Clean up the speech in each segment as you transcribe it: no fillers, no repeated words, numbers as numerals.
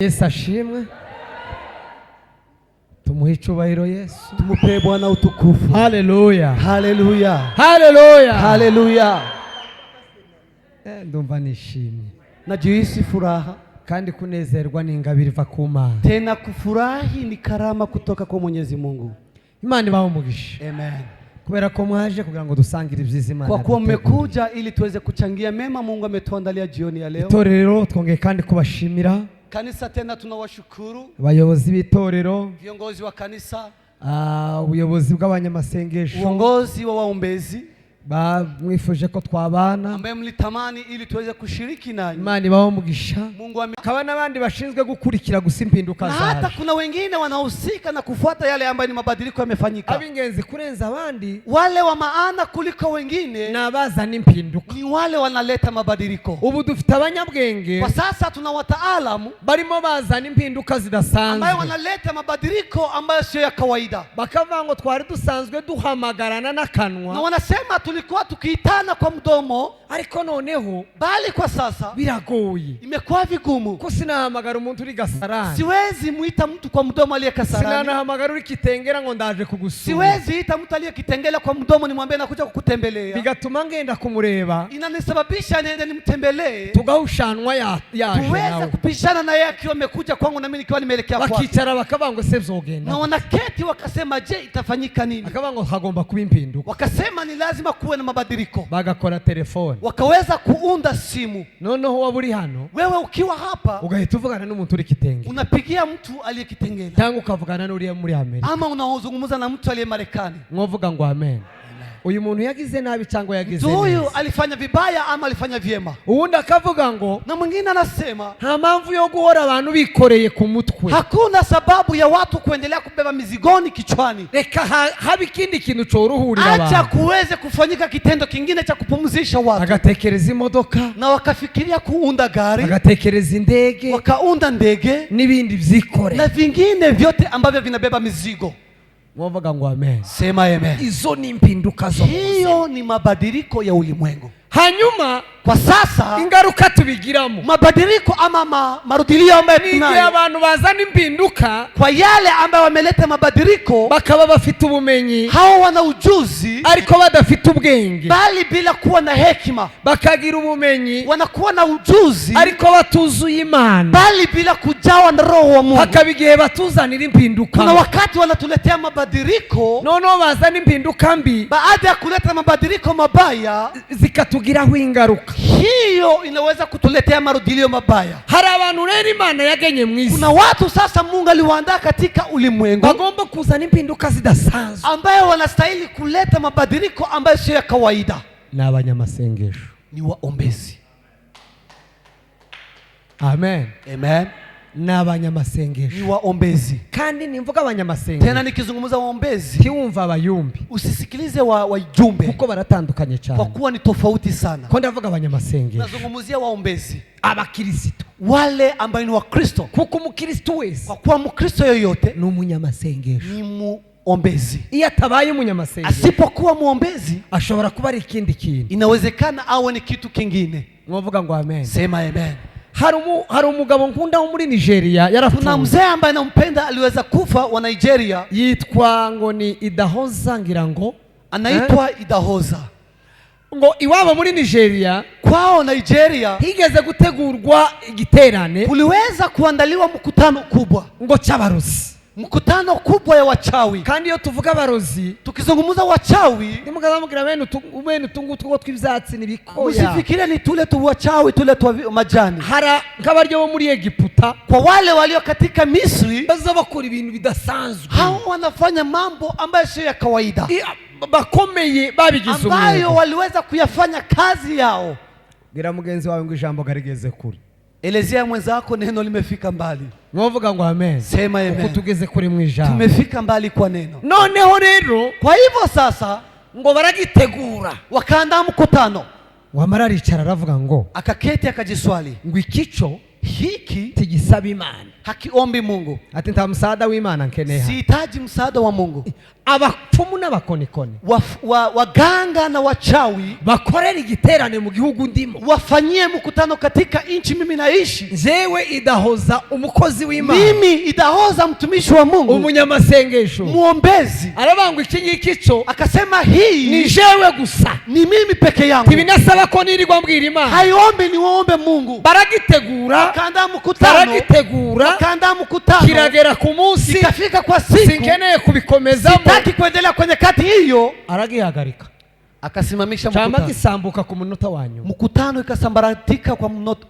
Yesu ashimwe, tumuhe icyubahiro Yesu. Tumpe Bwana utukufu. Haleluya. Haleluya. Haleluya. Haleluya. Eh, ndumva nishimye. Najihisi furaha. Kandi kunezerwa ni ingabire iva ku Mana. Tena kufurahi ni karama kutoka kwa Mwenyezi Mungu. Imana ibahe umugisha. Amen. Kubera ko mwaje kugira ngo dusangire ibyiza Imana Kwa kuwa yaduteguriye. mmekuja ili tuweze kuchangia mema Mungu ametuandalia jioni ya leo. Itorero, twongeye kandi kubashimira. Kanisa, tena tunawashukuru. Abayobozi b'itorero, Viongozi wa kanisa, ah, ubuyobozi bw'abanyamasengesho uongozi wa waombezi mwifuje ko twabana. Ambaye mlitamani ili tuweze kushiriki nanyi. Imana ibahe umugisha. Mungu ame... Hakaba n'abandi bashinzwe gukurikira gusa impinduka Na hata zaje. kuna wengine wanahusika na kufuata yale ambayo ni mabadiliko yamefanyika. Ab'ingenzi kurenza abandi Wale wa maana kuliko wengine ni abazana impinduka. Ni wale wanaleta mabadiliko. Ubu dufite abanyabwenge Kwa sasa tuna wataalamu barimo bazana impinduka ambayo zidasanzwe. Wanaleta mabadiliko ambayo sio ya kawaida, Bakavuga ngo twari dusanzwe duhamagarana na n'akanwa, wanasema tulikuwa tukiitana kwa mdomo, ariko noneho bali kwa sasa biragoye imekuwa vigumu. Ko sinahamagara umuntu uri Gasarani, Siwezi mwita mtu kwa mdomo aliye Kasarani, sinanahamagara uri Kitengera ngo ndaje kugusura, siwezi ita mtu aliye Kitengela kwa mdomo nimwambie nakuja kukutembelea. Bigatuma ngenda kumureba, Inanisababisha niende nimtembelee, tugahushanwa yaje tuweze nawe. Kupishana na yeye akiwa amekuja kwangu na mimi nikiwa nimeelekea kwake. Bakicara bakavuga ngo se byogenda? Na wanaketi wakasema, je, itafanyika nini? Bakavuga ngo hagomba kuba impinduka. Wakasema ni lazima kuwe na mabadiliko. Bagakora telefone. Wakaweza kuunda simu. Noneho waba uri hano, Wewe ukiwa hapa, ugahita uvugana n'umuntu uri Kitengela, unapigia mtu aliye Kitengela cyangwa ukavugana n'uriya muri Amerika. Ama unazungumza na mtu aliye Marekani. Mwavuga ngo amen. Uyu muntu yagize nabi cyangwa yagize Mtu huyu neza? Alifanya vibaya ama alifanya vyema? Uwundi akavuga ngo Na mwingine anasema nta mpamvu yo guhora abantu bikoreye ku mutwe, hakuna sababu ya watu kuendelea kubeba mizigoni kichwani. Reka habe ikindi kintu cyoruhurira Acha abantu. kuweze kufanyika kitendo kingine cha kupumzisha watu. Agatekereza imodoka, Na wakafikiria kuunda gari, agatekereza indege, wakaunda ndege n'ibindi byikorera. Na vingine vyote ambavyo vinabeba mizigo. Mwavuga ngo amen. Sema amen. Izo ni impinduka zo mu buzima. Hiyo ni mabadiliko ya ulimwengu. Hanyuma Kwa sasa ingaruka tubigiramo mabadiliko ama marudilio ambayo ni igihe tunayo abantu bazana impinduka kwa yale ambayo wameleta mabadiliko, bakaba bafite ubumenyi hao wana ujuzi ariko badafite ubwenge, bali bila kuwa na hekima, bakagira ubumenyi wanakuwa na ujuzi ariko batuzuye Imana, bali bila kujawa na roho wa Mungu. Hakaba igihe batuzanira impinduka. Kuna wakati wanatuletea mabadiliko, Noneho bazana impinduka mbi, baada ya kuleta mabadiliko mabaya, zikatugiraho ingaruka. Hiyo inaweza kutuletea marudilio mabaya. Hari abantu rero Imana yagenye mu isi Kuna watu sasa Mungu aliwaandaa katika ulimwengu bagomba kuzana impinduka zidasanzwe. Ambayo wanastahili kuleta mabadiliko ambayo sio ya kawaida. Ni abanyamasengesho. Ni waombezi. Amen. Amen. Ni abanyamasengesho. Ni waombezi. Kandi nimvuga abanyamasengesho, Tena nikizungumza waombezi, ntiwumva abayumbi, usisikilize wajumbe, kuko baratandukanye kwa cyane. Kuwa ni tofauti sana. Ko ndavuga abanyamasengesho, Nazungumzia waombezi, abakirisito, wale ambayo ni Wakristo, kuko umukristo wese kwa kuwa Mkristo yoyote ni umunyamasengesho. Ni muombezi. Iyo atabaye umunyamasengesho, Asipokuwa muombezi, ashobora kuba ari ikindi kintu. Inawezekana awe ni kitu kingine. Mwavuga ngo amen. Sema amen. Hari umugabo nkunda wo muri Nigeria, Kuna yarapfuye, mzee ambaye nampenda aliweza kufa wa Nigeria, yitwa ngo ni Idahoza ngira ngo. Anaitwa Idahoza. Ngo iwabo muri Nigeria Kwao Nigeria higeze gutegurwa igiterane kuliweza kuandaliwa mkutano kubwa, ngo cy'abarozi. Mkutano kubwa ya wachawi. Kandi iyo tuvuga abarozi, Tukizungumza wachawi, ntimukazamubwira bene utu ngutu two tw'ibyatsi n'ibikoya. Msifikirie ni tule tu wachawi tule twa majani. Hari nk'abaryo bo muri Egiputa Kwa wale walio katika Misri, baza bakora ibintu bidasanzwe, hao wanafanya mambo ambayo sio ya kawaida, bakomeye babigize ambayo umwuga. Waliweza kuyafanya kazi yao. Bwira mugenzi wawe ngo ijambo garigeze kure. Elezea mwenzako neno limefika mbali. Mwavuga ngo amen. Sema Kuko amen. tugeze kure mu ijambo. Tumefika mbali kwa neno. Noneho rero Kwa hivyo sasa ngo baragitegura, wakaandaa mkutano, wamara aricara aravuga ngo akaketi akajiswali, ngo ikico hiki tigisaba Imana, hakiombi Mungu, ati nta musaada w'Imana nkeneye hano. Sihitaji msaada wa Mungu. Abapfumu n'abakonikoni, Waganga na wachawi bakorera igiterane mu gihugu ndimo, wafanyie mkutano katika nchi mimi naishi. Jewe Idahoza, umukozi w'Imana, Mimi Idahoza, mtumishi wa Mungu, umunyamasengesho, mwombezi, aravuga ngo iki ngiki cyo akasema ni hii jewe gusa, ni mimi peke yangu, ntibinasaba ko nirirwa mbwira Imana. Haiombi niwaombe Mungu. Baragitegura, Wakaandaa mkutano, baragitegura, wakaandaa mkutano, kiragera ku munsi, ikafika kwa siku, sinkeneye kubikomezamo, sitaki kuendelea kwenye kati hiyo, aragihagarika, akasimamisha cyangwa mkutano. Gisambuka ku munota wa nyuma. Mkutano ikasambaratika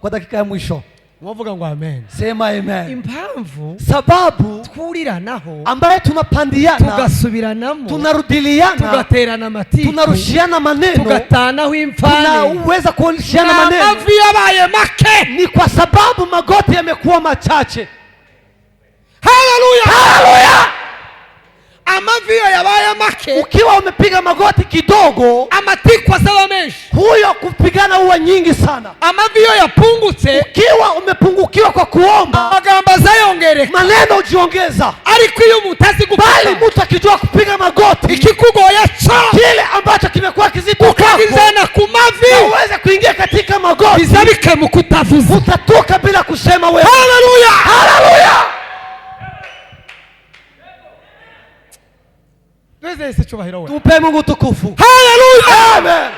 kwa dakika ya mwisho. Mwavuga ngo amen. Sema amen. Impamvu Sababu twuriranaho, ambaye tunapandiana, tugasubiranamo, tunarudiliana, tugaterana amatiku, tunarushiana maneno, tugatanaho imfane, tunaweza kurushiana maneno, amavi yabaye make. Ni kwa sababu magoti yamekuwa machache. Haleluya! Haleluya! Amavi iyo yabaye make, Ukiwa umepiga magoti kidogo, amatiku azaba menshi. Huyo kupigana huwa nyingi sana. Amavi iyo yapungutse, Ukiwa umepungukiwa kwa kuomba, amagambo azayongereka. Maneno hujiongeza. Ariko iyo umuntu azi Bali gupfuka, mtu akijua kupiga magoti, ikikugoye cyo kile ambacho kimekuwa kizito kwako, ukagizana ku mavi, na uweze kuingia katika magoti, biza bikemuka utavuze. Utatoka bila kusema wewe. Haleluya! Haleluya! Twese icyubahiro we. Tumpe Mungu tukufu. Haleluya! Amen.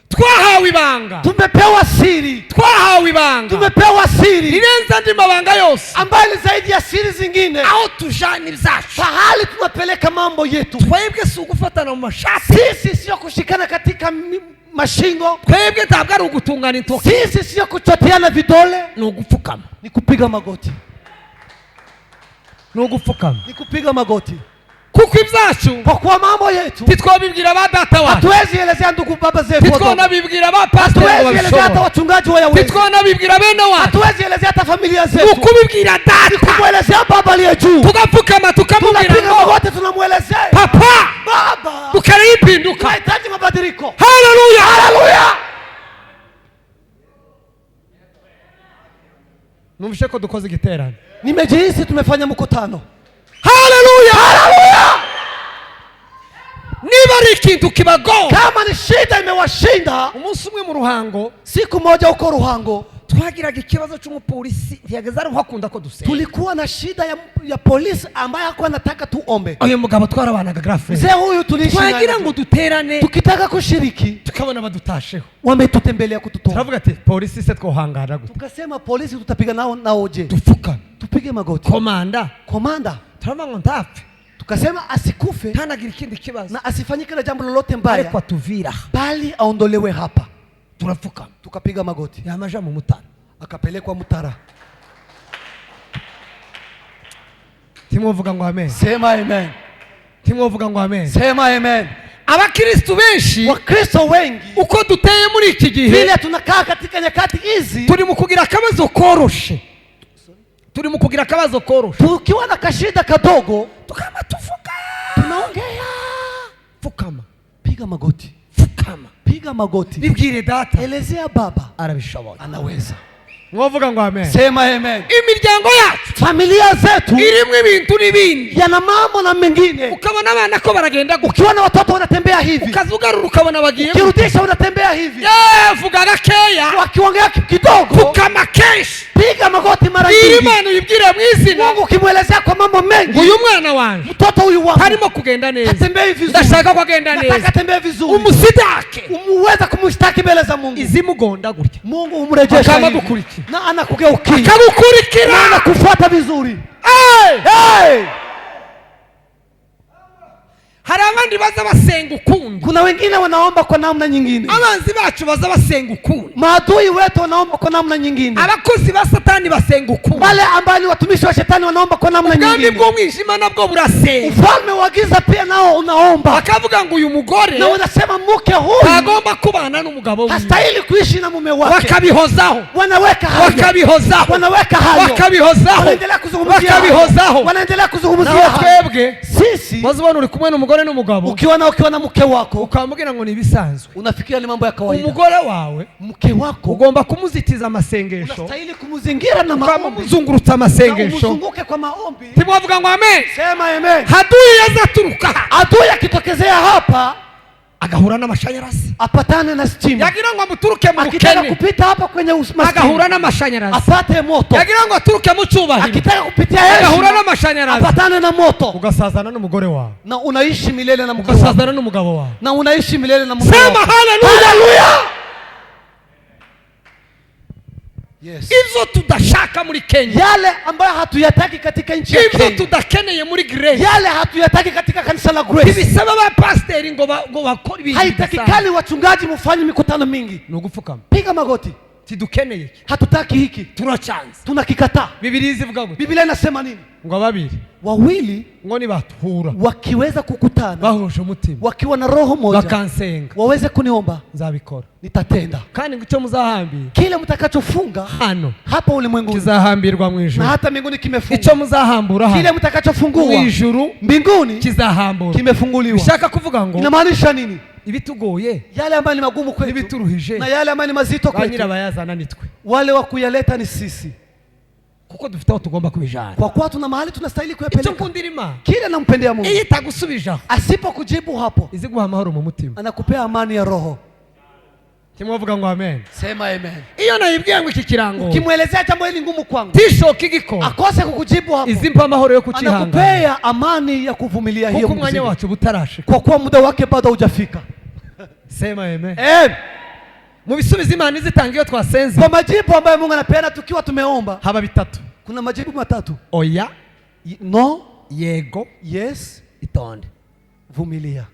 Twahawe ibanga. Tumepewa siri, Twahawe ibanga tumepewa siri rirenze andi mabanga yose, ambayo ni zaidi ya siri zingine. Aho tujana ibyacu, Pahali tunapeleka mambo yetu, twebwe si ugufatana mu mashati, sisi sio kushikana katika mashingo, twebwe ntabwo ari ugutungana intoki, sisi sio kuchoteana vidole, ni ugupfukama, ni kupiga magoti, ni ugupfukama, ni kupiga magoti, kuko ibyacu kwa kuwa mambo yetu ntitwabibwira ba data wacu, hatuwezi elezea ndugu baba zetu wadogo, ntitwanabibwira ba pasiteri ngo hatuwezi elezea hata babishobore, wachungaji wa Yahweh, ntitwanabibwira bene wacu, hatuwezi elezea hata familia ni zetu, ukubibwira ni data, kumwelezea baba aliye juu. Tugapfukama tukamubwira Tunapiga ngo magoti, tunamwelezea papa, baba, dukeneye impinduka. Tunahitaji mabadiliko. Haleluya! Haleluya! Numvishe ko dukoze igiterane. Nimejihisi tumefanya mkutano. Haleluya! Haleluya! Niba ari ikintu kibagora, Kama ni shida imewashinda, umunsi umwe mu Ruhango, siku moja huko Ruhango twagiraga ikibazo cy'umupolisi ntiyageze ariho akunda ko dusenga. Tulikuwa na shida ya polisi ambaye hakuwa anataka tuombe. Uyu mugabo twarabanaga, grand frère, Mzee huyu tuliishi naye. twagira ngo duterane, Tukitaka kushiriki, tukabona badutasheho, wametutembelea kututoa. Turavuga ati polisi se twohangana gute? Tukasema polisi tutapiga nao naoje? Dupfukame. Tupige magoti. Komanda, Komanda, turavuga ngo ntapfe, tukasema asikufe ntanagira ikindi kibazo, na asifanyike na jambo lolote mbaya, ariko atuvira. Bali aondolewe hapa. Turapfukama. Tukapiga magoti, yamaja mu Mutara. Akapelekwa Mutara. Timwovuga ngo amen. Sema amen. Timwovuga ngo amen. Sema amen. Abakristu benshi, Wakristo wengi, uko duteye muri iki gihe, vile tunakaa katika nyakati hizi, turi mu kugira akabazo koroshe, turi mu kugira akabazo koroshe, tukiwa na kashida kadogo tukaba tuvuga, tunaongea. Pfukama. Piga magoti, pfukama, piga magoti, bibwire data, elezea baba, arabishoboye. Anaweza. Mwavuga ngo amen. Sema amen. Imiryango yacu Familia zetu irimo ibintu n'ibindi, yana mambo na mengine. Ukabona abana ko baragenda gutya, Ukiona watoto wanatembea hivi, ukazugarura ukabona bagiye gutya. ukirudisha wanatembea hivi, Yeee, vuga gakeya, wakiongea kidogo, pfukama kenshi, piga magoti mara bwira nyingi. Imana uyibwire mu izina, Mungu ukimwelezea kwa mambo mengi, uyu mwana wanjye mtoto huyu wangu ntarimo kugenda neza, hatembei vizuri, ndashaka ko agenda nataka neza, atembee vizuri, umusidake, umuweza kumshtaki mbele za Mungu, izimugonda gutya, Mungu humrejesha Akama hivi. gukurikira. Na anakugeukia akagukurikira, na anakufuata vizuri. Hey! Hey! Hari abandi baza basenga ukundi, Kuna wengine wanaomba kwa namna nyingine, abanzi bacu baza basenga ukundi, maadui wetu wanaomba kwa namna nyingine, abakozi ba Satani basenga ukundi, wale ambao ni watumishi wa shetani wanaomba kwa namna ubwami nyingine, bw'umwijima nabwo burasenga, ufalme wa giza pia nao unaomba, bakavuga ngo uyu mugore na wanasema mke huyu ntagomba kubana n'umugabo wiwe, hastahili kuishi na mume wake. Bakabihozaho, Wanaweka hayo, bakabihozaho, wanaweka hayo, bakabihozaho, wanaendelea kuzungumzia hayo, bakabihozaho. wanaendelea kuzungumzia Naho hayo. twebwe Sisi Maze ubona uri kumwe n'umugore n'umugabo, Ukiwa na mke wako, ukamubwira ngo ni ibisanzwe. Unafikiria ni mambo ya kawaida. Umugore wawe Mke wako ugomba kumuzitiza amasengesho, unastahili kumuzingira na maombi, ukamuzungurutsa na amasengesho. umzunguke kwa maombi. Ntimwavuga ngo amen? Sema amen. Haduyi yazaturuka aha, Adui akitokezea hapa, agahura n'amashanyarazi, apatane na stima. Yagira ngo amuturuke mu Akitaka bukene, kupita hapa kwenye umaskini, agahura n'amashanyarazi, apate moto. Yagira ngo aturuke mu cyubahiro, Akitaka kupitia agahura heshima, n'amashanyarazi. Apatane na moto. Ugasazana n'umugore wawe, Na unaishi milele na mke wako, ugasazana n'umugabo wawe. Na unaishi milele na mume Sema wako. haleluya! Haleluya! Yes. Ibyo tudashaka muri Kenya, Yale ambayo hatuyataki katika nchi ya ibyo Kenya, tudakeneye muri Grace, yale hatuyataki katika kanisa la Grace, ntibisaba abapasiteri ngo ba- ngo bakore ibintu bidasanzwe. Haitakikani wachungaji mufanye mikutano mingi. Ni ugupfukama. Piga magoti. Tidukeneye iki, Hatutaki hiki, turacyanze. Tunakikataa. Bibiliya izivuga gute? Biblia inasema nini? Ngo babiri Wawili ngo nibahura wakiweza kukutana bahuje umutima, wakiwa na roho moja, bakansenga, waweze kuniomba, nzabikora. Nitatenda. Kandi ngo icyo muzahambira Kile mtakachofunga hano hapa ulimwenguni, kizahambirwa mu na ijuru, hata mbinguni kimefungwa. Icyo muzahambura Kile hano mu mtakachofungua ijuru mbinguni kizahamburwa. kimefunguliwa. Bishaka kuvuga ngo Inamaanisha nini? Ibitugoye Yale ambayo ni magumu kwetu n'ibituruhije, na yale ambayo ni mazito ba kwetu, nyirabayazana nitwe, wale wa kuyaleta ni sisi, kuko dufite aho tugomba kubijana. Kwa kuwa tuna mahali tunastahili Icyo kuyapeleka. nkundira Imana, Kile nampendea Mungu, iyo itagusubije aho, asipokujibu hapo, iziguha amahoro mu mutima. Anakupea amani ya roho. Ntimwavuga ngo amen? Sema amen. Iyo nayibwiye ngo iki kirango, Ukimwelezea jambo hili ngumu kwangu, tishoka igikora, akose kukujibu hapo, izimpa amahoro yo kucihangana, anakupea amani ya kuvumilia hiyo kuko umwanya mzigo, wacu uba utarashika. Kwa kuwa muda wake bado haujafika. Sema amen. Amen. Mu bisubizo Imana izitanga iyo twasenze, Kwa majibu ambayo Mungu anapeana tukiwa tumeomba, haba bitatu. Kuna majibu matatu. Oya, No, yego, yes, itonde. Vumilia.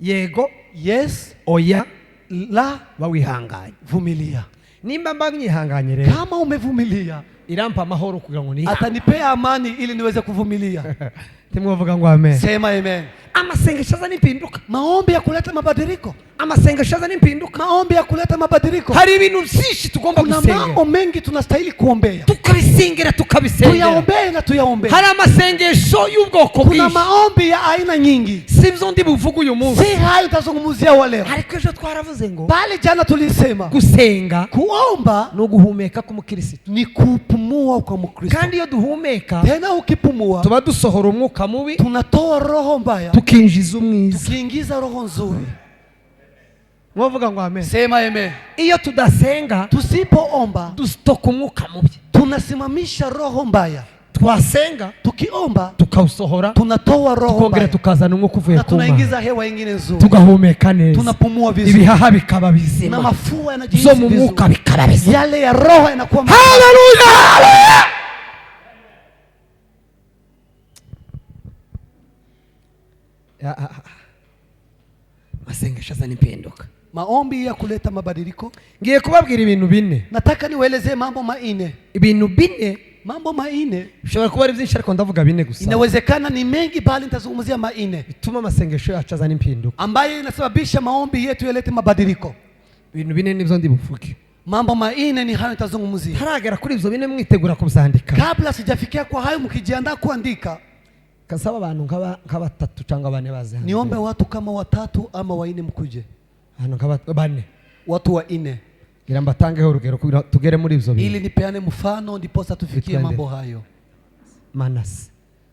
Yego, Yes, oya, la, bawihanganye. Vumilia. Nimba mba mwihanganye rero, Kama umevumilia, irampa amahoro kugira ngo nihangane. Atanipea amani ili niweze kuvumilia. Ntimwavuga ngo amen? Sema amen. Amasengesho azana impinduka. Maombi ya kuleta mabadiliko. Amasengesho azana impinduka. Maombi ya kuleta mabadiliko. Hari ibintu byinshi tugomba Kuna gusengera, mambo mengi tunastahili kuombea, tukabisengera, tukabisengera. Tuyaombee na tuyaombee. Hari amasengesho y'ubwoko Kuna bwinshi, maombi ya aina nyingi, si byo ndi buvuge uyu munsi. Si hayo tazungumzia wa leo, Ariko ejo twaravuze ngo bali jana tulisema gusenga kuomba ni uguhumeka k'umukirisitu. Ni kupumua kwa Mkristo. Kandi iyo duhumeka, Tena ukipumua, tuba dusohora umwuka mubi, tunatoa roho mbaya, tukinjiza umwiza. Tukiingiza roho nzuri. Mwavuga ngo amen? Sema amen. Iyo tudasenga, Tusipoomba, dusitoka umwuka mubi. Tunasimamisha roho mbaya. Twasenga, Tukiomba, tukawusohora, tunatoa roho tukongera mbaya tukazana umwuka uvuye na ku Mana, tunaingiza hewa ingine nzuri, tugahumeka neza, tunapumua vizuri ibihaha bikaba na bizima, mafua yanajihisi zo mu mwuka vizuri, bikaba bizima. Yale ya roho yanakuwa. Haleluya! Ya, ah, ah. Masengesho azana impinduka. Maombi ya kuleta mabadiliko. Ngiye kubabwira ibintu bine. Nataka niwaelezee mambo manne. Ibintu bine. Mambo manne. Bishobora kuba ari byinshi ariko ndavuga bine gusa, Inawezekana ni mengi, bali nitazungumzia manne bituma amasengesho yacu azana impinduka. Ambayo inasababisha maombi yetu yalete mabadiliko. Ibintu bine nibyo ndi buvuge. Mambo manne ni hayo nitazungumzia. Ntaragera kuri ibyo bine, mwitegura kubyandika, Kabla sijafikia kwa hayo, mkijiandaa kuandika, kasaba abantu nk'aba- nka batatu cyangwa bane baze hano. Niombe watu kama watatu ama wanne mkuje, Abantu nka bane, watu wanne, ngira mbatangeho urugero kugira tugere muri ibyo bintu. Ili nipeane mfano ndiposa tufikie Vitwende. Mambo hayo. Manase,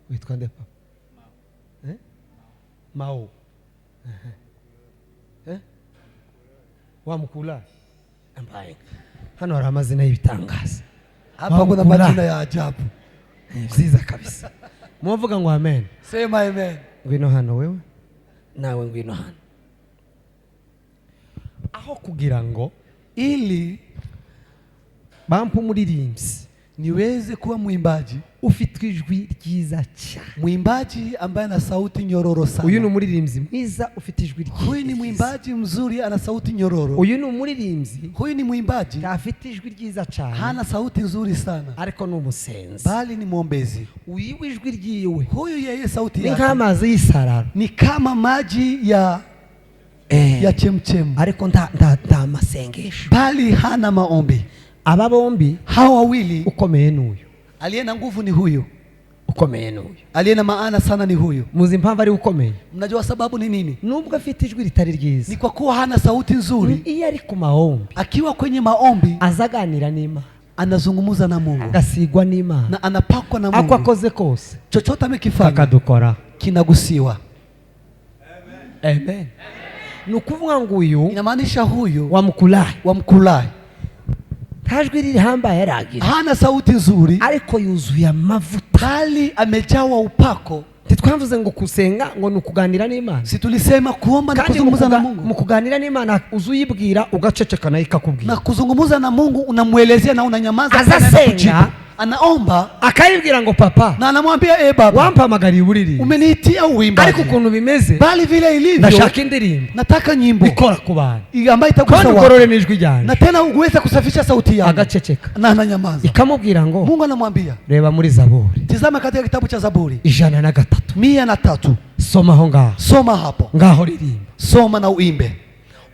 witwa nde papa? Eh? Mao. Ehe. Eh? Wa mukula ambaye hano hari amazina y'ibitangaza. Hapa kuna Wamkula. majina ya ajabu. Eh, byiza kabisa. Muvuga ngo amen? Sema amen. Ngwino hano wewe, nawe ngwino hano. Aho kugira ngo Ili bampe umuririmbyi niweze kuwa mwimbaji, ufite ijwi ryiza cyane, mwimbaji ambaye ana sauti nyororo sana. Uyu ni umuririmbyi mwiza ufite ijwi Huyu ni ryiza. Mwimbaji mzuri, ana sauti nyororo. Uyu ni umuririmbyi Huyu ni mwimbaji afite ijwi ryiza cyane, hana sauti nzuri sana, ariko ni umusenzi. Bali ni mwombezi. Uyu ijwi ryiwe Huyu yeye sauti ni yake nk'amazi y'isararo, ni kama maji ya chemchem, ariko nta nta nta masengesho. Bali hana maombi. Aba bombi, Hawa wawili, ukomeye n'uyu. Aliye na nguvu ni huyu. Ukomeye ni uyu. Aliye na maana sana ni huyu. Muzi impamvu ari ukomeye? Mnajua sababu ni nini? Nubwo afite ijwi ritari ryiza, Ni kwa kuwa hana sauti nzuri. Iyo ari ku maombi, Akiwa kwenye maombi, aza aganira n'Imana, anazungumza na Mungu agasigwa n'Imana, na anapakwa na ako Mungu. Akoze kose Chochote amekifanya kakadukora. Kinagusiwa. Amen. Ni ukuvuga ngo uyu Inamaanisha huyu wa Mukulayi wa Mkulai nta jwi rihambaye aragira, hana sauti nzuri, ariko yuzuye amavuta. Bali amejawa upako. Ntitwavuze ngo gusenga ngo ni ukuganira n'Imana? Si tulisema kuomba na Kandi mu kuzungumza na mu Mungu? Kuganira n'Imana uza uyibwira ugaceceka nayo ikakubwira. Na kuzungumza na Mungu unamwelezea na unanyamaza, Aza tena senga. anakujibu. Anaomba Akayibwira ngo papa, na anamwambia, e baba, wampamagariye uburirimbo, umeniitia uimbaji, ariko ukuntu bimeze, bali vile ilivyo, ndashaka indirimbo nataka nyimbo ikora ku bantu, ambayo itagusa kandi watu ugorore n'ijwi ryanjye. Na tena uweze kusafisha sauti yangu. Agaceceka. Na ananyamaza. Ikamubwira ngo Mungu anamwambia, reba muri Zaburi tizama katika kitabu cha Zaburi 103, 103, soma aho ngaho, soma hapo, ngaho ririmba. Soma na uimbe.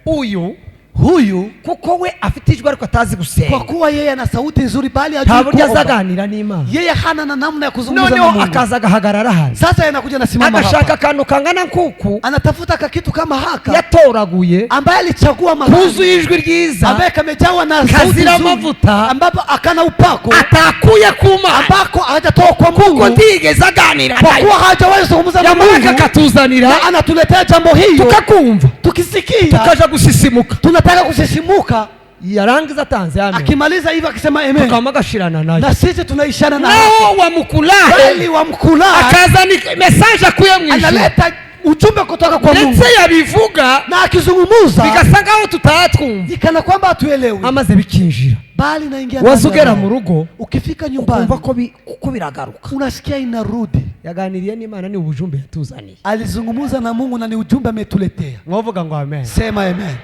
Uyu Huyu, kuko we afite ijwi ariko atazi kwa gusenga, kuwa yeye ana sauti nzuri bali nta hajui buryo kuomba, azaganira n'Imana. Yeye hana na namna ya kuzungumza na Noneho Mungu. Akaza agahagarara hano, Sasa yanakuja nasimama agashaka hapa, akantu kangana nk'uku, anatafuta kakitu kama haka yatoraguye, ambaye alichagua mahali, kuzuye ijwi ryiza, ambaye kamejawa na sauti kazira nzuri, amavuta, ambapo akana upako, atakuye ku Mana, ambako hajatoka kwa kuko Mungu, ntigeze aganira kwa nayo. kuwa hajawahi kuzungumza na Yamara Mungu, akatuzanira, na anatuletea jambo hiyo, tukakumva, tukisikia, tukaja gusisimuka. Tunataka kusisimuka. Yarangiza atanze amen, Akimaliza hivyo akisema amen, tukaba agashirana nayo. Na sisi tunaishana na Naho wa Mukulahe bali wa Mkulai akazana message akuye mu ijuru, analeta ujumbe kutoka kwa Mungu, ndetse yabivuga na akizungumuza bigasa nkaho tutatwumva, ni kana kwamba hatuelewi, amaze bikinjira. Bali naingia Waza ndani ya ugera roho. mu rugo, Ukifika nyumbani, ukumva ko kuko biragaruka. Unasikia inarudi. Yaganiriye n'Imana, ni ubujumbe yatuzaniye. Alizungumuza na Mungu na ni ujumbe ametuletea. Mwavuga ngo amen. Sema amen.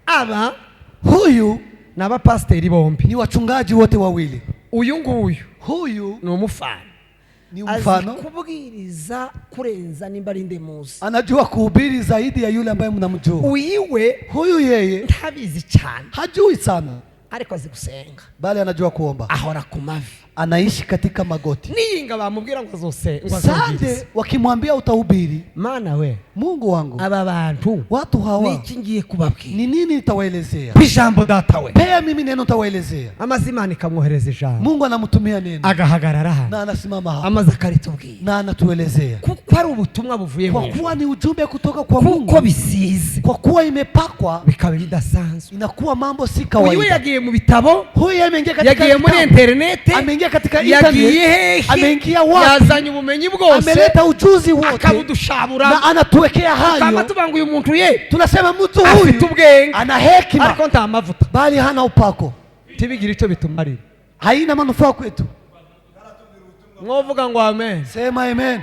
Aba Huyu ni abapasiteri bombi. Ni wachungaji wote wawili. Uyu nguyu Huyu ni umufana, ni azi mfano, kubwiriza kurenza nimba ari nde muzi. Anajua kuhubiri zaidi ya yule ambaye mnamjua. Uyiwe Huyu yeye ntabizi cyane, hajui sana, ariko azi gusenga, bali anajua kuomba, ahora ku mavi. Anaishi katika magoti. Niyinga bamubwira ngo azose ngo azobwirize, Sande wakimwambia utahubiri, Mana we, Mungu wangu, aba bantu watu hawa, niki ngiye kubabwira? Ni nini nitawaelezea? Ijambo data we. Pea mimi neno nitawaelezea. Amaze Imana ikamwohereza ijambo, Mungu anamtumia neno agahagarara hano, na anasimama hapa amaze akaritubwira, na anatuelezea, kuko ari ubutumwa buvuye mu kwa ijuru, kuwa ni ujumbe kutoka kwa kuko Mungu, bisize, kwa kuwa imepakwa, bikaba bidasanzwe. Inakuwa mambo si Uyu we kawaida. Yagiye mu bitabo, Huyu ameingia katika yagiye muri kitabu, interinete, ameingia katika yagiye internet, hehe, ameingia wapi, yazanye ubumenyi bwose, ameleta ujuzi wote akabudushabura, na anatuwekea tukaba hayo. tuvuga ngo uyu muntu ye Tunasema mtu afite huyu ubwenge, ana hekima, ariko nta mavuta, bali hana upako, ntibigire icyo bitumarira. Haina manufaa kwetu. Mwovuga ngo amen. Sema amen.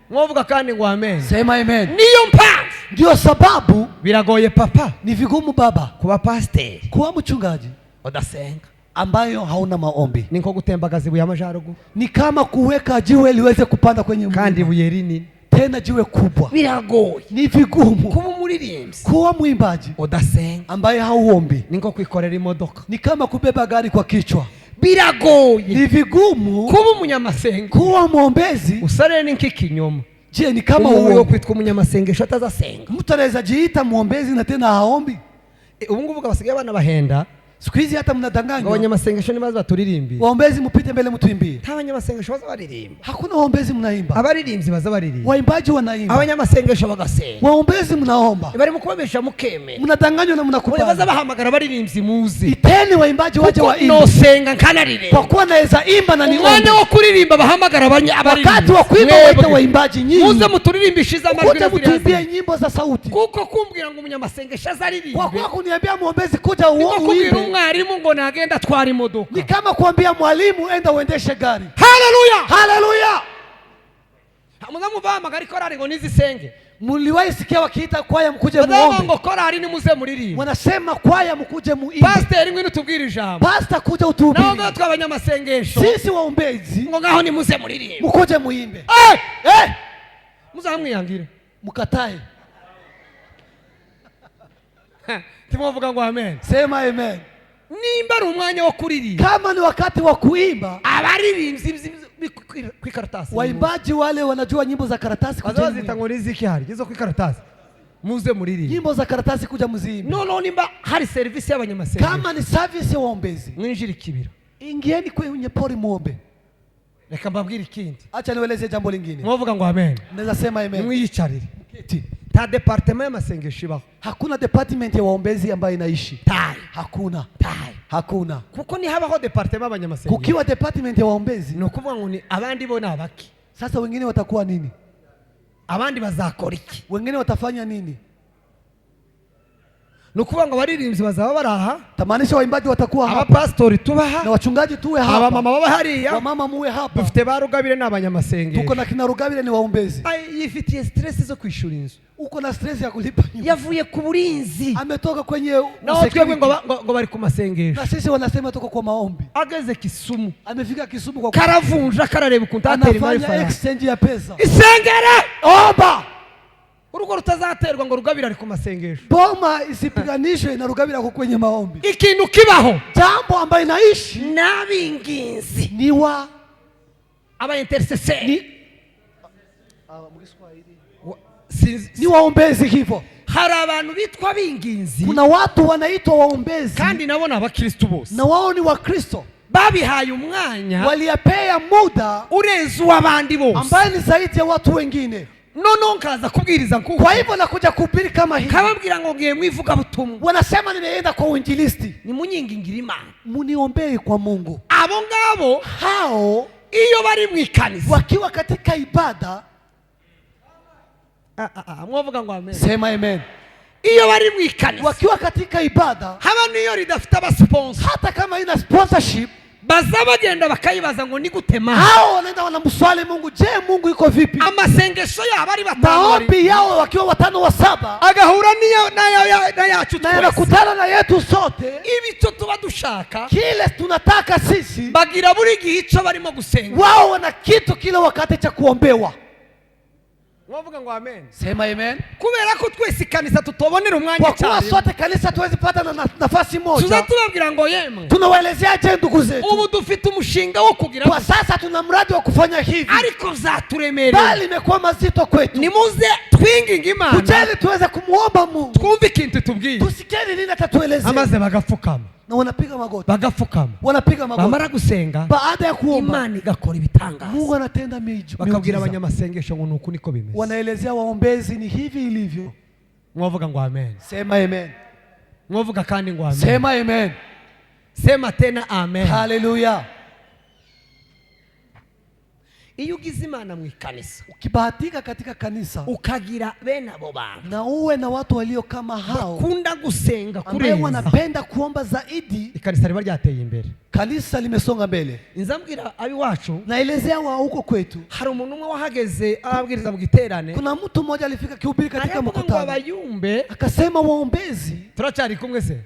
Mwovuga kandi ngo amen. Sema amen. Niyo mpamvu Ndio sababu biragoye papa ni vigumu baba kuba pasiteri kuwa mchungaji udasenga. Ambayo hauna maombi. Ni nko gutembagaza ibuye amajyaruguru, Ni kama kuweka jiwe liweze kupanda kwenye kandi mlima, ibuye rinini. Tena jiwe kubwa. Biragoye Ni vigumu kuba umuririmbyi kuwa mwimbaji udasenga, ambaye hauombi. Ni nko kwikorera imodoka. Ni kama kubeba gari kwa kichwa. Biragoye Ni vigumu kuba umunyamasenga kuwa mwombezi. Usarere ni nk'ikinyoma. Je, ni kama Umuntu wo uongo? kwitwa umunyamasengesho atazasenga. Mtu anaweza jiita mwombezi na tena haombi. E, ubu ngubu basigaye abana bahenda Siku hizi hata ngo mnadanganywa, abanyamasengesho nibaze baturirimbiye. Waombezi mupite mbele mtuimbie. Nta banyamasengesho baza baririmba. Hakuna waombezi mnaimba, Abaririmbyi baza baririmba, waimbaji wanaimba, abanyamasengesho bagasenga. Waombezi mnaomba, Barimo kubabesha mukemera. Mnadanganywa na Oya, baza mnakubali. bahamagara abaririmbyi muze, Iteni waimbaji waje kuko waimbe, nosenga nkanaririmba. Kwa kuwa naweza imba na niombe. Umwanya wo kuririmba bahamagara Wakati wa kuimba waite abaririmbyi, waimbaji muze nyinyi, muturirimbishe amajwi kuje na ziriya mtuimbie zindi. nyimbo za sauti. Kuko kumbwira ngo umunyamasengesho azaririmbe Kwa kuwa kuniambia mwombezi kuja niko kubwira uimbe umwarimu ngo nagenda atwara imodoka. Ni kama kuambia mwalimu enda uendeshe gari. Haleluya! Haleluya! Muza mubahamagara ikorari ngo nizisenge. Mliwahi sikia wakiita kwaya mkuje Bazavuga muombe? ngo korari nimuze muririmbe. Wanasema kwaya mkuje muimbe. Pasiteri ngwino utubwire ijambo. Pasta kuja Naho utuhubiri. ngaho tw'abanyamasengesho Sisi waombezi ngo ngaho nimuze muririmbe. Mkuje muimbe. Eh! Eh! Muzamwiyangire. Mkatae. Timwavuga ngo amen. Sema amen. Nimba ari umwanya wo kuririmba, Kama ni wakati wa kuimba, abaririmbyi Kwikaratasi. Waimbaji wale wanajua nyimbo za karatasi, baza kujeni bazita muimbe. Ngo niziki hari izo kwikaratasi muze muririmbe. Nyimbo za karatasi, kuja mziimbe. Noneho nimba hari serivisi y'abanyamasengesho, Kama ni service ya waombezi, mwinjire ikibira. Ingieni kwenye pori muombe. Reka mbabwire ikindi. Acha niweleze jambo lingine. Mwavuga ngo amen. Naweza sema amen. Mwiyicarire. Keti. Nta département y'amasengesho ibaho. Hakuna department ya waombezi ambayo inaishi. Tayo. Hakuna. Tayo. Hakuna. Kuko nihabaho département y'abanyamasengesho, Kukiwa department ya waombezi, ni ukuvuga ngo ni abandi bo ni abaki? Sasa wengine watakuwa nini? Abandi bazakora iki? Wengine watafanya nini? Ni ukuvuga ngo abaririmbyi bazaba bari aha, Tamaanisha waimbaji watakuwa hapa abapasitori tubaha, na wachungaji tuwe hapa, abamama baba hariya, wamama muwe hapa. Dufite ba Rugabire ni Tuko abanyamasengesho. Na kina Rugabire ni waombezi. Ay, yifitiye stress zo kwishyura inzu. Uko na stress ya kulipa nyumba. Yavuye ku burinzi. Ametoka kwenye Naho twebwe ngo security. ngo bari ku masengesho. Na sisi wanasema tuko kwa maombi. Ageze Kisumu, Amefika Kisumu kwa karavunja karareba ukuntu atera imari anafanya faranga. Exchange ya pesa. Isengere. Omba. Urugo rutazaterwa ngo Rugabire ari ku masengesho. Boma isipiganishwe na Rugabire ako kwenye maombi. Ikintu kibaho, Jambo ambayo inaishi n'abinginzi, ni wa aba intercesseur ni ni waombezi hivyo. Hari abantu bitwa abinginzi, Kuna watu wanaitwa waombezi kandi nabo ni abakristu bose, na wao ni Wakristo, babihaye umwanya waliyapea muda urenze uw'abandi bose. Ambaye ni zaidi ya watu wengine. Noneho nkaza kubwiriza nkuko, Kwa hivyo nakuja kuhubiri kama hivi, kababwira ngo ngiye mu ivugabutumwa, wanasema nimeenda kwa uinjilisti, nimunyingingira Imana. muniombee kwa Mungu. Abo ngabo, Hao iyo bari mu ikanisa, wakiwa katika ibada, Ah, ah, ah, mwavuga ngo amen. Sema amen. Iyo bari mu ikanisa, Wakiwa katika ibada, haba n'iyo ridafite abasponsor, hata kama ina sponsorship, baza bagenda bakayibaza ngo ni gute Mana? Hao wanaenda wanamswali Mungu, je, Mungu iko vipi? Amasengesho yabo ari batanu, Maombi yao wakiwa watano wa saba, agahura n'ayacu na twese. Yanakutana na yetu sote. Ibyo tuba dushaka, Kile tunataka sisi, bagira buri gihe icyo barimo gusenga. Wao wana kitu kila wakati cha kuombewa. Mwavuga ngo amen. Sema amen. Kubera ko twese ikanisa tutobonera umwanya Kwa kuwa icyarimwe, sote kanisa tuwezi pata na nafasi tuza moja, tubabwira ngo yemwe, tunawaelezea je, ndugu zetu, ubu dufite umushinga wo kugira, kwa sasa tuna mradi wa kufanya hivi, ariko byaturemereye, bali imekuwa mazito kwetu. Nimuze twinginge Imana, Kujeni tuweze kumwomba Mungu, twumve ikintu tubwiye. Tusikieni nini atatuelezea. Amaze bagapfukama, Na wanapiga magoti, bagapfukama, wanapiga magoti. Bamara gusenga, Baada ya kuomba, Imana igakora ibitangaza. Mungu anatenda Bakabwira miujiza. Abanyamasengesho ngo nuku niko bimeze. Wanaelezea waombezi ni hivi ilivyo. Mwavuga ngo amen. Sema amen. Mwavuga kandi ngo amen. Sema amen. Sema tena amen. Haleluya. Iyo ugize Imana mu ikanisa, Ukibahatika katika kanisa ukagira bene abo bantu na uwe na watu walio kama hao bakunda gusenga ambaye kurenza, wanapenda kuomba zaidi, ikanisa riba ryateye imbere. Kanisa limesonga mbele. Nzambwira ab'iwacu, Naelezea wa huko kwetu, hari umuntu umwe wahageze arabwiriza mu giterane, kuna mtu mmoja alifika kihubiri katika aravuga ngo mkutano, abayumbe, akasema waombezi, turacyari kumwe se?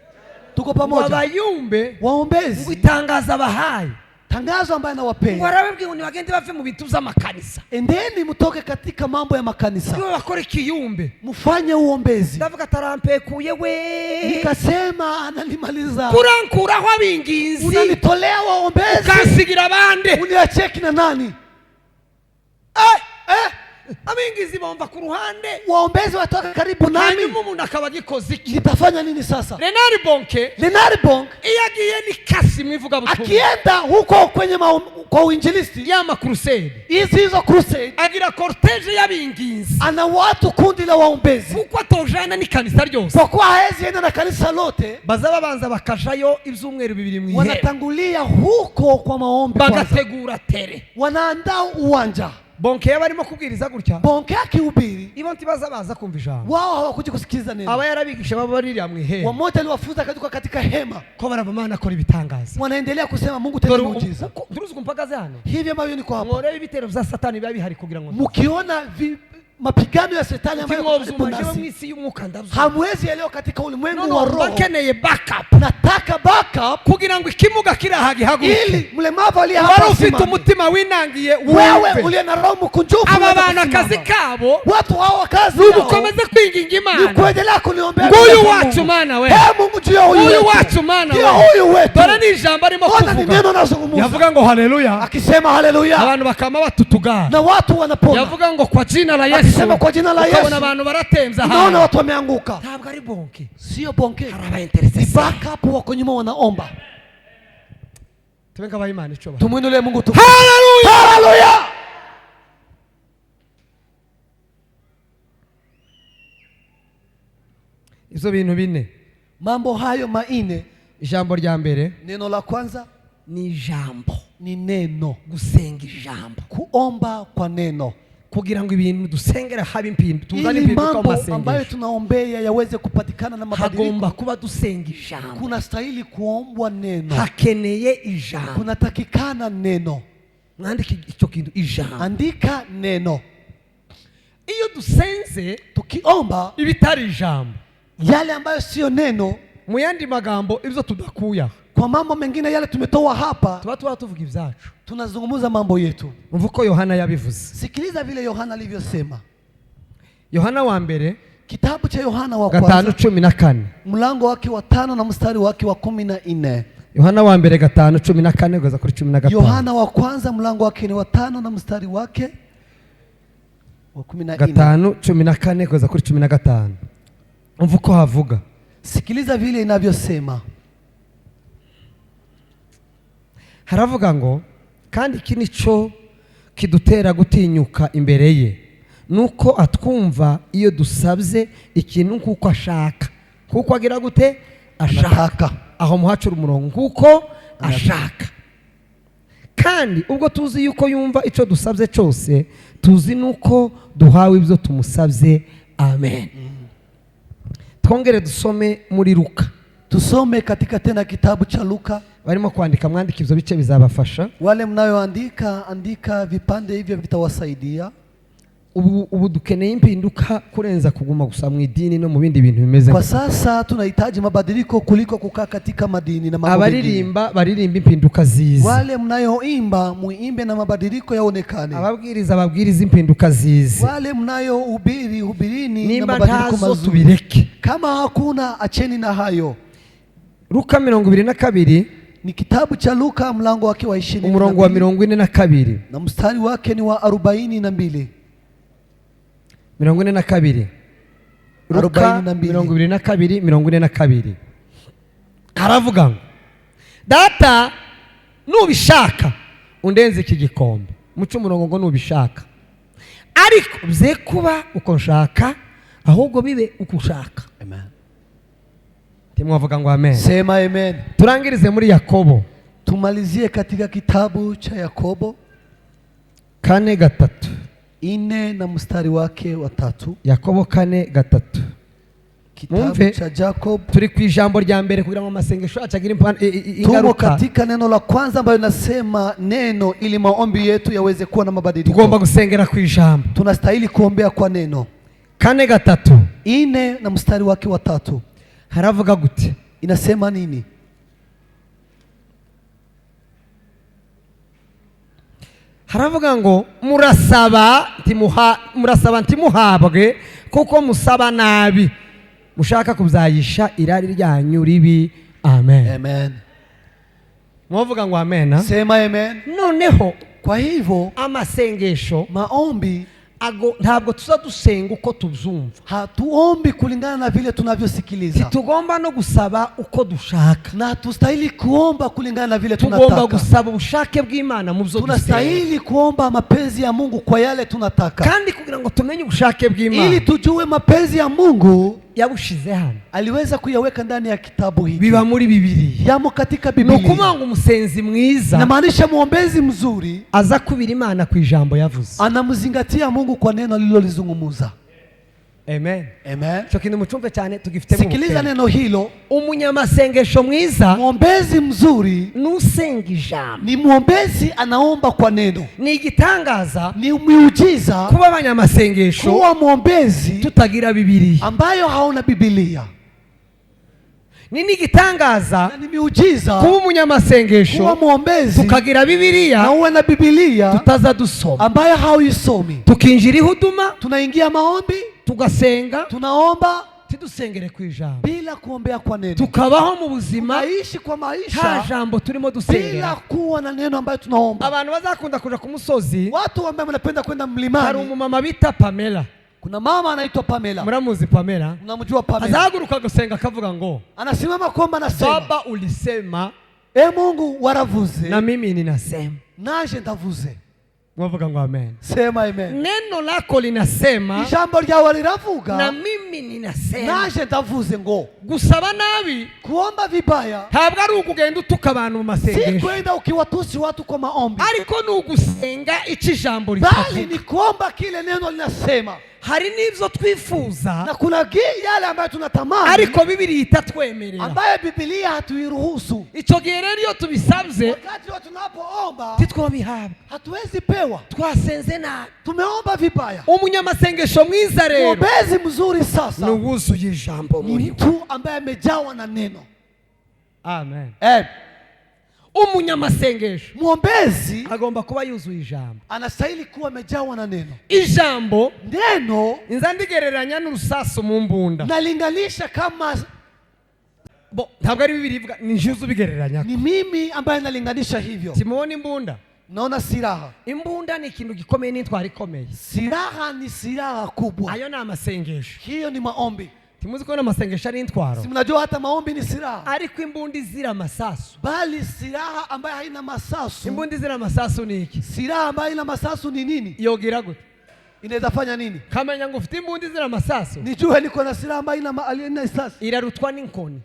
Tuko Ngo pamoja, abayumbe, ngo waombezi, itangazo abahaye, tangazo ambaye ngo anawapea, arababwira ngo nibagende bave mu bintu by'amakanisa, endeni mtoke katika mambo ya makanisa, nibo bakora ikiyumbe. Mfanye uombezi. Ndavuga atarampekuye we. Nikasema ananimaliza, kurankuraho abinginzi, unanitolea waombezi, ukansigira abandi. Uniachie kina nani? Eh, eh, abingizi bumva ku ruhande, Waombezi watoka karibu nami, hanyuma umuntu akaba agikoze iki? Nitafanya nini sasa? Reinhard Bonnke, Reinhard Bonnke iyo agiye ni kasi mu ivugabutumwa, akienda huko kwenye kwa uinjilisti, y'ama crusade, hizi hizo crusade, agira cortège y'abinginzi, ana watu kundi la waombezi, kuko atojana n'ikanisa ryose. Kwa kuwa haezi enda na kanisa lote. Baza babanza bakajayo ibyumweru 2 mu ihema, Wanatangulia huko kwa maombi kwanza, bagategura terrain. Wanaandaa uwanja. Bonnke yaba arimo kubwiriza gutya, Bonnke akihubiri, ibo ntibaza baza kumva ijambo. Wao hawakuja kusikiliza neno. Aba yarabigisha baba baririya mu ihema, Wamoja aliwafunza katika katika hema, ko barava Imana akora ibitangaza. Wanaendelea kusema Mungu tenda Dore miujiza. Turuzi ku mpagaze hano, Hivi ambavyo niko hapa, mworebe ibitero bya Satani biba bihari kugira ngo mkiona Mapigano ya shetani ambayo yako karibu Ntimwobyumva, jewe mu nasi isi y'umwuka ndabyumva. Hamwezi elewa katika ulimwengu No, wa no, roho. Bakeneye backup Nataka backup kugira ngo ikimuga kiri aha gihaguruke. Ili mlemavu aliye hapa Wari ufite asimame. umutima winangiye Wewe wumve. uliye na roho mkunjufu Aba unaweza bantu akazi kusimama. kabo Watu hawa kazi ni yao ugukomeza kwinginga ni Imana. kuendelea kuniombea Nguyu mbele za wacu Mungu. mana we. Hey, Mungu ndio huyu Huyu wetu. wacu mana Ndio we. huyu wetu. Dore ni ijambo arimo Ona ni kuvuga. neno nazungumza. Yavuga ngo haleluya, Akisema haleluya abantu bakama batutugara. Na watu wanapona. Yavuga ngo kwa jina la Yesu, Akisema kwa jina la ukabona Yesu. abantu baratemza Unaona ahantu. watu wameanguka. Ntabwo ari bonke, Sio bonke. hari aba intercessor. Backup wako nyuma wanaomba. Tube nk'abaha Imana icyo baha. Tumwinulie Mungu tu. Haleluya! Haleluya! Ibyo bintu bine. Mambo hayo manne. Ijambo rya mbere Neno la kwanza ni ijambo, ni neno. Gusenga ijambo. Kuomba kwa neno. Kugira ngo ibintu dusengera habe impindu tuzane Ili impinduka mu mambo ambayo masengesho, tunaombea yaweze kupatikana na mabadiliko, hagomba kuba dusenga ijambo. Kuna stahili kuombwa neno. Hakeneye ijambo. Kunatakikana neno. Mwandike icyo kintu, ijambo. Andika neno. Iyo dusenze Tukiomba ibitari ijambo, yale ambayo siyo neno, mu yandi magambo ibyo tudakuya, kwa mambo mengine yale tumetoa hapa, tuba tuvuga ibyacu. Tunazungumza mambo yetu. Umva uko Yohana yabivuze. Sikiliza vile Yohana alivyosema. Yohana wa mbere Kitabu cha Yohana wa 5 kwanza 14. Mlango wake wa 5 na mstari wake wa 14. Yohana wa mbere 5:14 kugeza kuri 15. Yohana wa kwanza mlango wake ni wa 5 na mstari wake wa 14. 5:14 kugeza kuri 15. Umva uko havuga. Sikiliza vile inavyosema. Haravuga ngo kandi iki nico kidutera gutinyuka imbere ye nuko atwumva iyo dusabye ikintu kuko ashaka, kuko agira gute? Ashaka. Anataka. Aho muhacura umurongo kuko ashaka. Kandi ubwo tuzi yuko yumva icyo dusabye cyose, tuzi nuko duhawe ibyo tumusabye. Amen. Twongere dusome muri Luka. Tusome katika tena kitabu cha Luka. Barimo kwandika, mwandika ibyo bice bizabafasha. Wale mnayoandika, andika vipande hivyo vitawasaidia. Ubu dukeneye impinduka kurenza kuguma gusa mu idini no mu bindi bintu bimeze Kwa gutya. sasa tunahitaji mabadiliko kuliko kukaa katika madini na mambo mengine. Abaririmba baririmba impinduka ziza. Wale mnayoimba muimbe na mabadiliko yaonekane. Ababwiriza babwiriza impinduka ziza. Wale mnayohubiri hubirini na Nimba mabadiliko ntazo mazuri. tubireke. Kama hakuna, acheni na hayo. Luka 22 Ni kitabu cha Luka mlango wake wa ishirini umurongo wa na mbili 42. na mstari wake ni wa 42. 42. Luka 42. 22 42. Haravuga ngo data nubishaka undenze iki gikombe, muce umurongo ngo nubishaka, ariko bye kuba uko nshaka ahubwo bibe uko ushaka. Amen. Ntimwavuga ngo amen? Sema amen. Turangirize muri Yakobo. Tumalizie katika kitabu cha Yakobo 4:3. 4 na mstari wake wa 3. Yakobo 4:3. Kitabu Mumve. cha Jacob. Turi ku ijambo rya mbere kugira ngo amasengesho yacu agire Tumo ingaruka. katika neno la kwanza ambayo inasema neno ili maombi yetu yaweze kuwa na Tugomba mabadiliko. gusengera ku ijambo. Tunastahili kuombea kwa neno. 4:3 4 na mstari wake wa 3. Haravuga gute? Inasema nini? Haravuga ngo murasaba ntimuha, murasaba ntimuhabwe kuko musaba nabi, mushaka kubyayisha irari ryanyu ribi. Amen. Amen. Mwavuga ngo amen, ha? Sema amen. Noneho Kwa hivyo amasengesho maombi ago ntabwo tuza dusenga uko tubyumva. Hatuombi kulingana na vile tunavyosikiliza. Ntitugomba no gusaba uko dushaka. Na hatustahili kuomba kulingana na vile Tugomba tunataka. gusaba ubushake bw'Imana mu byo dusenga. Tunastahili kuomba mapenzi ya Mungu kwa yale tunataka. Kandi kugira ngo tumenye ubushake bw'Imana, Ili tujue mapenzi ya Mungu, yabushize hano, aliweza kuyaweka ndani ya kitabu hiki. Biba muri Bibiliya. Yamo katika Ni Biblia. ukuvuga ngo umusenzi mwiza Inamaanisha mwombezi mzuri aza kubira Imana ku ijambo yavuze. anamzingatia Mungu kwa neno alilolizungumza. Amen. Amen. Icyo kintu mucumve cyane, tugifitemo Sikiliza ubukene. neno hilo. Umunyamasengesho mwiza Mwombezi mzuri n'usenga ijambo. Ni mwombezi anaomba kwa neno. Ni igitangaza Ni miujiza kuba abanyamasengesho kuwa mwombezi tutagira Bibiliya. Ambayo hauna Biblia. Ni n'igitangaza Na ni miujiza kuba umunyamasengesho kuwa mwombezi tukagira Bibiliya na uwe na Biblia tutaza dusoma, ambayo hauisomi. Tukinjira ihuduma, Tunaingia maombi, tugasenga, tunaomba tidusengere ku ijambo, bila kuombea kwa neno, tukabaho mu buzima tunaishi kwa nta maisha jambo turimo bila dusengera. Kuwa na neno ambayo tunaomba. Abantu bazakunda kuja ku musozi, Watu ambao wanapenda kwenda hari mlimani, umumama bita Pamela. Kuna mama anaitwa Pamela. Muramuzi Pamela? Mnamjua Pamela? Azahaguruka gusenga akavuga ngo, Anasimama kwamba anasema, "Baba, ulisema e Mungu waravuze, na mimi ninasema." naje ndavuze. Mwavuga ngo amen. Sema amen. Neno lako linasema Ijambo ryawe na riravuga, mimi ninasema. naje ndavuze ngo. Gusaba nabi Kuomba vibaya ntabwo ari ukugenda utuka abantu mu si masengesho, kwenda ukiwatusi watu kwa maombi, ariko ni ugusenga icyo ijambo bali ritavuga. Ni kuomba kile neno linasema. Hari n'ibyo twifuza, Na kuna yale ambayo tunatamani, ariko Bibiliya itatwemerera. Ambayo Biblia hatuiruhusu. Icyo gihe rero iyo tubisabye, Wakati wa tunapoomba ntitwabihabwa, hatuwezi pewa, twasenze nabi. Tumeomba vibaya. Umunyamasengesho mwiza rero Mwombezi mzuri sasa ni uwuzuye ijambo ni muri we. mtu ambaye amejawa na neno. Amen. Eh, Umunyamasengesho mwombezi agomba kuba yuzuye ijambo. Anastahili kuwa amejawa na neno. Ijambo Neno nza ndigereranya n'urusasu mu mbunda. Nalinganisha kama Bo, ntabwo ari Bibiliya ivuga, ni njuzi ubigereranya. Ni mimi ambaye nalinganisha hivyo. Simubona imbunda? Naona silaha. Imbunda ni ikintu gikomeye n'intwaro ikomeye. Silaha ni silaha kubwa. Ayo ni amasengesho. Hiyo ni maombi. Timuzi ko n'amasengesho ari intwaro? Si mnajua hata maombi ni silaha? Ariko imbunda izira amasasu, Bali silaha ambayo haina masasu, imbunda izira amasasu ni iki? Silaha ambayo haina masasu ni nini? Yogira gute? Inaweza fanya nini? Kamenya ngo ufite imbunda izira amasasu, Nijue niko na silaha ambayo haina risasi, irarutwa n'inkoni.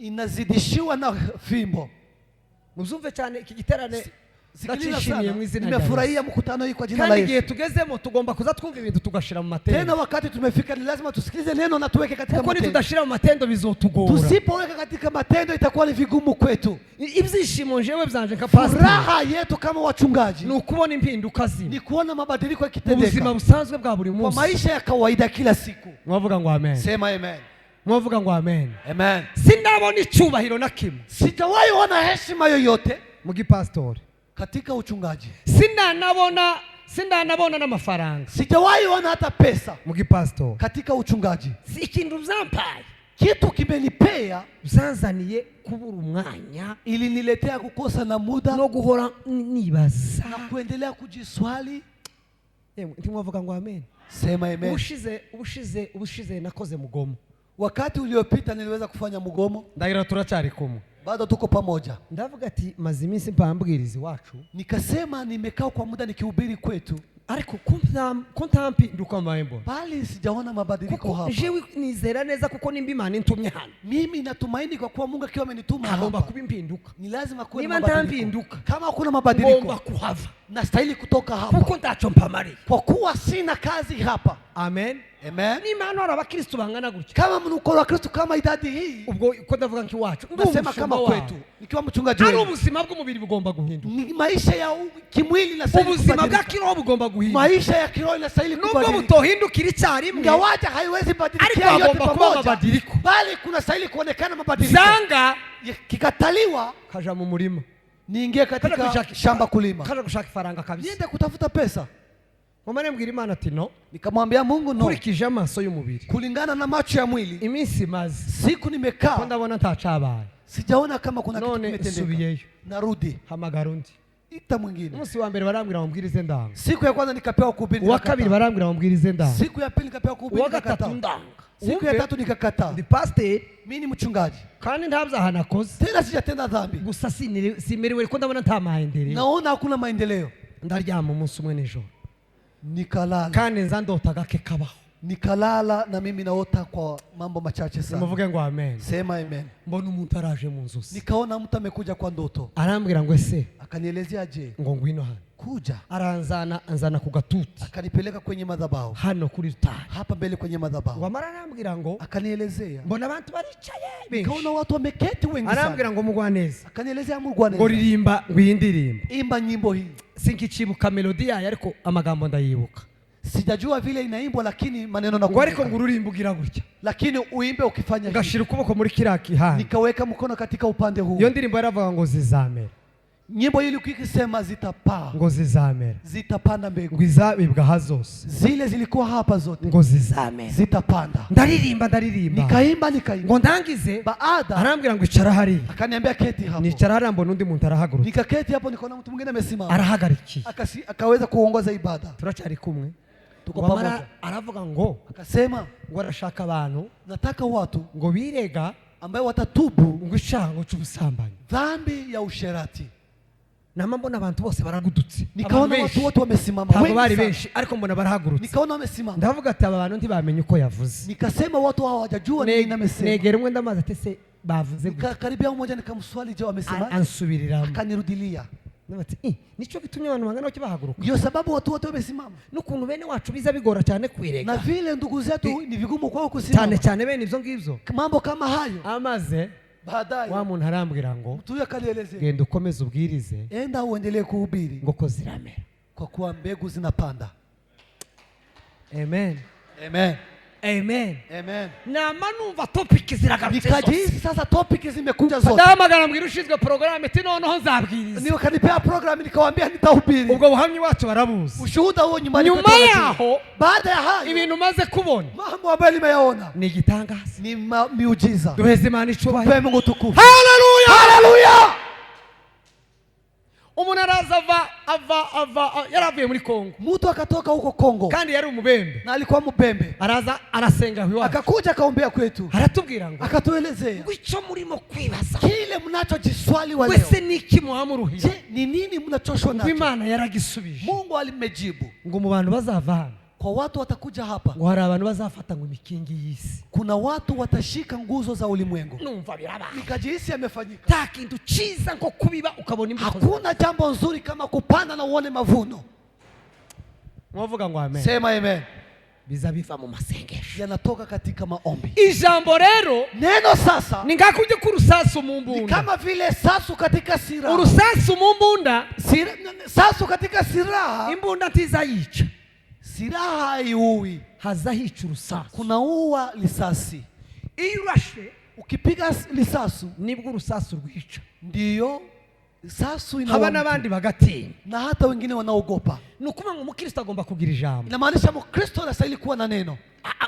Inazidishiwa na fimbo. Mubyumve cyane iki giterane, Sikiliza ndacyishimiye sana, mu izina rya Yesu. nimefurahia mkutano hii kwa jina la Kandi igihe Yesu. tugezemo tugomba kuza twumva ibintu tugashira mu matendo, Tena wakati tumefika, ni lazima tusikilize neno na tuweke katika kuko matendo. nitudashira mu matendo bizotugora. Tusipoweka katika matendo itakuwa ni vigumu kwetu. Ibyishimo njewe byanje nka pastor Furaha yetu kama wachungaji ni ukubona impinduka zimwe ni kuona mabadiliko mu buzima yakitendeka busanzwe bwa buri kwa munsi. Maisha ya kawaida kila siku. Mwavuga ngo amen. Sema amen. Mwavuga ngo amen. Amen. Sinabona icyubahiro na kimwe Sijawahi ona heshima yoyote mu gipasitori, katika uchungaji, sinanabona sindanabona n'amafaranga sijawahi ona hata pesa mu gipasitori. Katika uchungaji. Si ikintu byampaye, Kitu kimenipea, byanzaniye kubura umwanya iliniletea kukosa na muda no guhora nibaza. Na kuendelea kujiswali. Yemwe, ntimwavuga ngo amen? Sema amen. Ubushize ubushize ubushize nakoze mugomo. Wakati uliopita niliweza kufanya mgomo. Ndagira turacyari kumwe. Bado tuko pamoja. Ndavuga ati maze iminsi mpambwiriza iwacu, Nikasema nimekaa kwa muda nikihubiri kwetu, ariko ko ntampinduka mbaye mbona, bali sijaona mabadiliko kuko hapa. jewe nizera neza kuko nimba Imana intumye hano, Mimi natumaini kwa kuwa Mungu akiwa amenituma hagomba hapa, kuba impinduka. Ni lazima kuwe na Niba mabadiliko. ntampinduka, Kama hakuna ngomba mabadiliko, kuhava, nastahili kutoka hapa, kuko ntacyo mpamariye. Kwa kuwa sina kazi hapa. Amen. Amen. Nimba hano hari abakristu bangana gutya, Kama mko wa Kristo kama idadi hii, ubwo ko ndavuga nk'iwacu, ndi nasema umushumba kama wabo. kwetu, nikiwa mchungaji Ari wenu, ubuzima bw'umubiri bugomba guhinduka, ni maisha ya kimwili inastahili ubuzima bwa kubadilika. kiroho bugomba guhinduka, Maisha ya kiroho inastahili nubwo kubadilika, butohindukira icyarimwe, ingawaje haiwezi ariko badilikia yote hagomba kuba pamoja, amabadiliko. Bali kunastahili kuonekana mabadiliko. Zanga Kikataliwa, kaja mu murima, niingie kaja katika gushaka shamba kulima, kaja gushaka ifaranga kabisa. Niende kutafuta pesa. Mama mbwira Imana ati no, Nikamwambia Mungu no, nkurikije amaso y'umubiri, kulingana na macho ya mwili, iminsi maze siku ko nimekaa ndabona ntacabaye, sijaona kama kuna kitu none kimetendeka. nsubiyeyo, Narudi, hamagara undi. Ita mwingine. Umunsi wa mbere barambwira ngo mbwirize ndanga, Siku ya kwanza nikapewa kuhubiri, uwa kabiri nikakataa. barambwira ngo mbwirize ndanga, Siku ya pili nikapewa kuhubiri, uwa gatatu nikakataa. ndanga. Siku ya Wumve, tatu nikakataa. Ndi pasiteri, Mimi ni mchungaji, kandi nta byaha nakoze, tena sijatenda dhambi, gusa simerewe ko ndabona nta maendeleo. Naona hakuna maendeleo. Ndaryama umunsi umwe nijoro, Nikalala, kandi nza ndota gake kabaho. Nikalala na mimi naota kwa mambo machache sana. Muvuge ngo amen. Sema amen. Mbona umuntu araje mu nzozi, Nikaona mtu amekuja kwa ndoto, arambwira ngo ese, akanielezea, je, ngo ngwino hano. Kuja Aranzana, anzana ku gatuti akanipeleka kwenye madhabahu hano kuri rutari. Hapa mbele kwenye Ngo madhabahu. amara arambwira ngo Akanielezea, mbona abantu baricaye benshi. nikaona watu wameketi wengi Arambwira sana. ngo Mugwaneza, Akanielezea, ngo Mugwaneza, ririmba ngo iyi ndirimbo. Imba nyimbo hii. Sinkikibuka melodi yayo ariko amagambo ndayibuka. Sijajua vile inaimbwa lakini maneno Ngo ariko ngo nakumbuka. uririmba ugira gutya, Lakini uimbe ukifanya hivi. ugashira ukuboko muri kiriya gihande. Nikaweka mkono katika upande huu. Iyo ndirimbo yaravuga ngo zizamera, Nyimbo hii ilikuwa ikisema zitapaa, ngo zizamera, zitapanda mbegu ngo izabibwa aha zose, zile zilikuwa hapa zote ngo zizamera. Zitapanda. Ndaririmba, ndaririmba, Nikaimba, nikaimba. Ngo ndangize, Baada arambwira ngo icara hariya. Akaniambia keti hapo. Nicara hariya, mbona undi muntu arahagurutse, Nikaketi hapo, nikaona mtu mwingine amesimama, arahagarikiye. Akaweza kuongoza ibada. Turacyari kumwe? Tuko Ngo amara pamoja. aravuga ngo Akasema ngo arashaka abantu nataka watu ngo birega ambayo watatubu ngo icyaha cy'ubusambanyi. Dhambi ya usherati. Nama mbona abantu bose baragudutse. Nikaona Abantu benshi. watu wote wamesimama Ntabwo wengi bari sana. Benshi ariko mbona barahagurutse. Nikaona wamesimama. Ndavuga ati aba bantu ntibamenye uko yavuze. Nikasema watu hawa hawajajua nini amesema. Negera umwe ndamaze ati se bavuze gute? Nikakaribia mmoja nikamswali, je, wamesema? Ansubiriramo. Akanirudilia. Ndavuga ati, "Eh, nicyo gitumye abantu bangana batyo bahaguruka." Ndio sababu watu wote wamesimama. N'ukuntu bene wacu biza bigora cyane kwirega, Na vile ndugu zetu ni vigumu kwao cyane kusimama, cyane bene ibyo ngibyo. Mambo kama hayo. Amaze Baadaye wa muntu arambwira ngo mtu huyo akanielezea, genda ukomeze ubwirize, enda uendelee kuhubiri ngo ko ziramera. Kwa kuwa mbegu zinapanda. Amen. Amen. Amen. Amen. Nama numva topic ziragarutse zose. Nikajihisi sasa topic zimekuja zote. Ndahamagara mbwira ushinzwe porogaramu ati noneho nzabwiriza. Niwakanipea program, nikawaambia nitahubiri. Ubwo buhamya iwacu barabuzi. Ushuhuda huo nyumbani Nyuma kwetu wanajua. yaho Baada ya hayo ibintu umaze kubona mambo ambayo nimeyaona ni igitangaza. Ni miujiza. Duheze Imana icubahiro. Tupe Mungu tukufu. Haleluya. Haleluya. Umuntu araza ava ava ava yari avuye muri Kongo, Mtu akatoka huko Kongo kandi yari umubembe, na alikuwa mbembe, araza arasenga aho iwacu, akakuja akaombea kwetu, aratubwira ngo akatuelezea ngo icyo murimo kwibaza kile mnachojiswali wa leo, wese ni iki muhamuruhira, je, ni nini mnachoshwa ngo nacho? Imana yaragisubije. Mungu alimejibu. Ngo mu bantu bazava hano, Kwa watu watakuja hapa, ngo hari abantu bazafata ngo imikingi y'isi. Kuna watu watashika nguzo za ulimwengu. Numva birabaye. Nikajihisi yamefanyika. Nta kintu cyiza nko kubiba ukabona imbuto. Hakuna jambo nzuri kama kupanda na uone mavuno. Mwavuga ngo amen. Sema amen. Biza biva mu masengesho. Yanatoka katika maombi. Ijambo rero Neno sasa ni nka kujya k'urusasu mu ni mbunda. Kama vile sasu katika silaha. Urusasu mu mbunda, Sasu katika silaha, imbunda ntizayica, silaha haiui, haza hica urusasu. Kunaua risasi. Iyo urashe Ukipiga lisasu nibwo urusasu rwica, ndiyo sasu inaua haba mtu. N'abandi bagatinya. Na hata wengine wanaogopa. Ni ukuvuga ngo umukristo agomba kugira ijambo. Inamaanisha Mkristo anastahili kuwa na neno.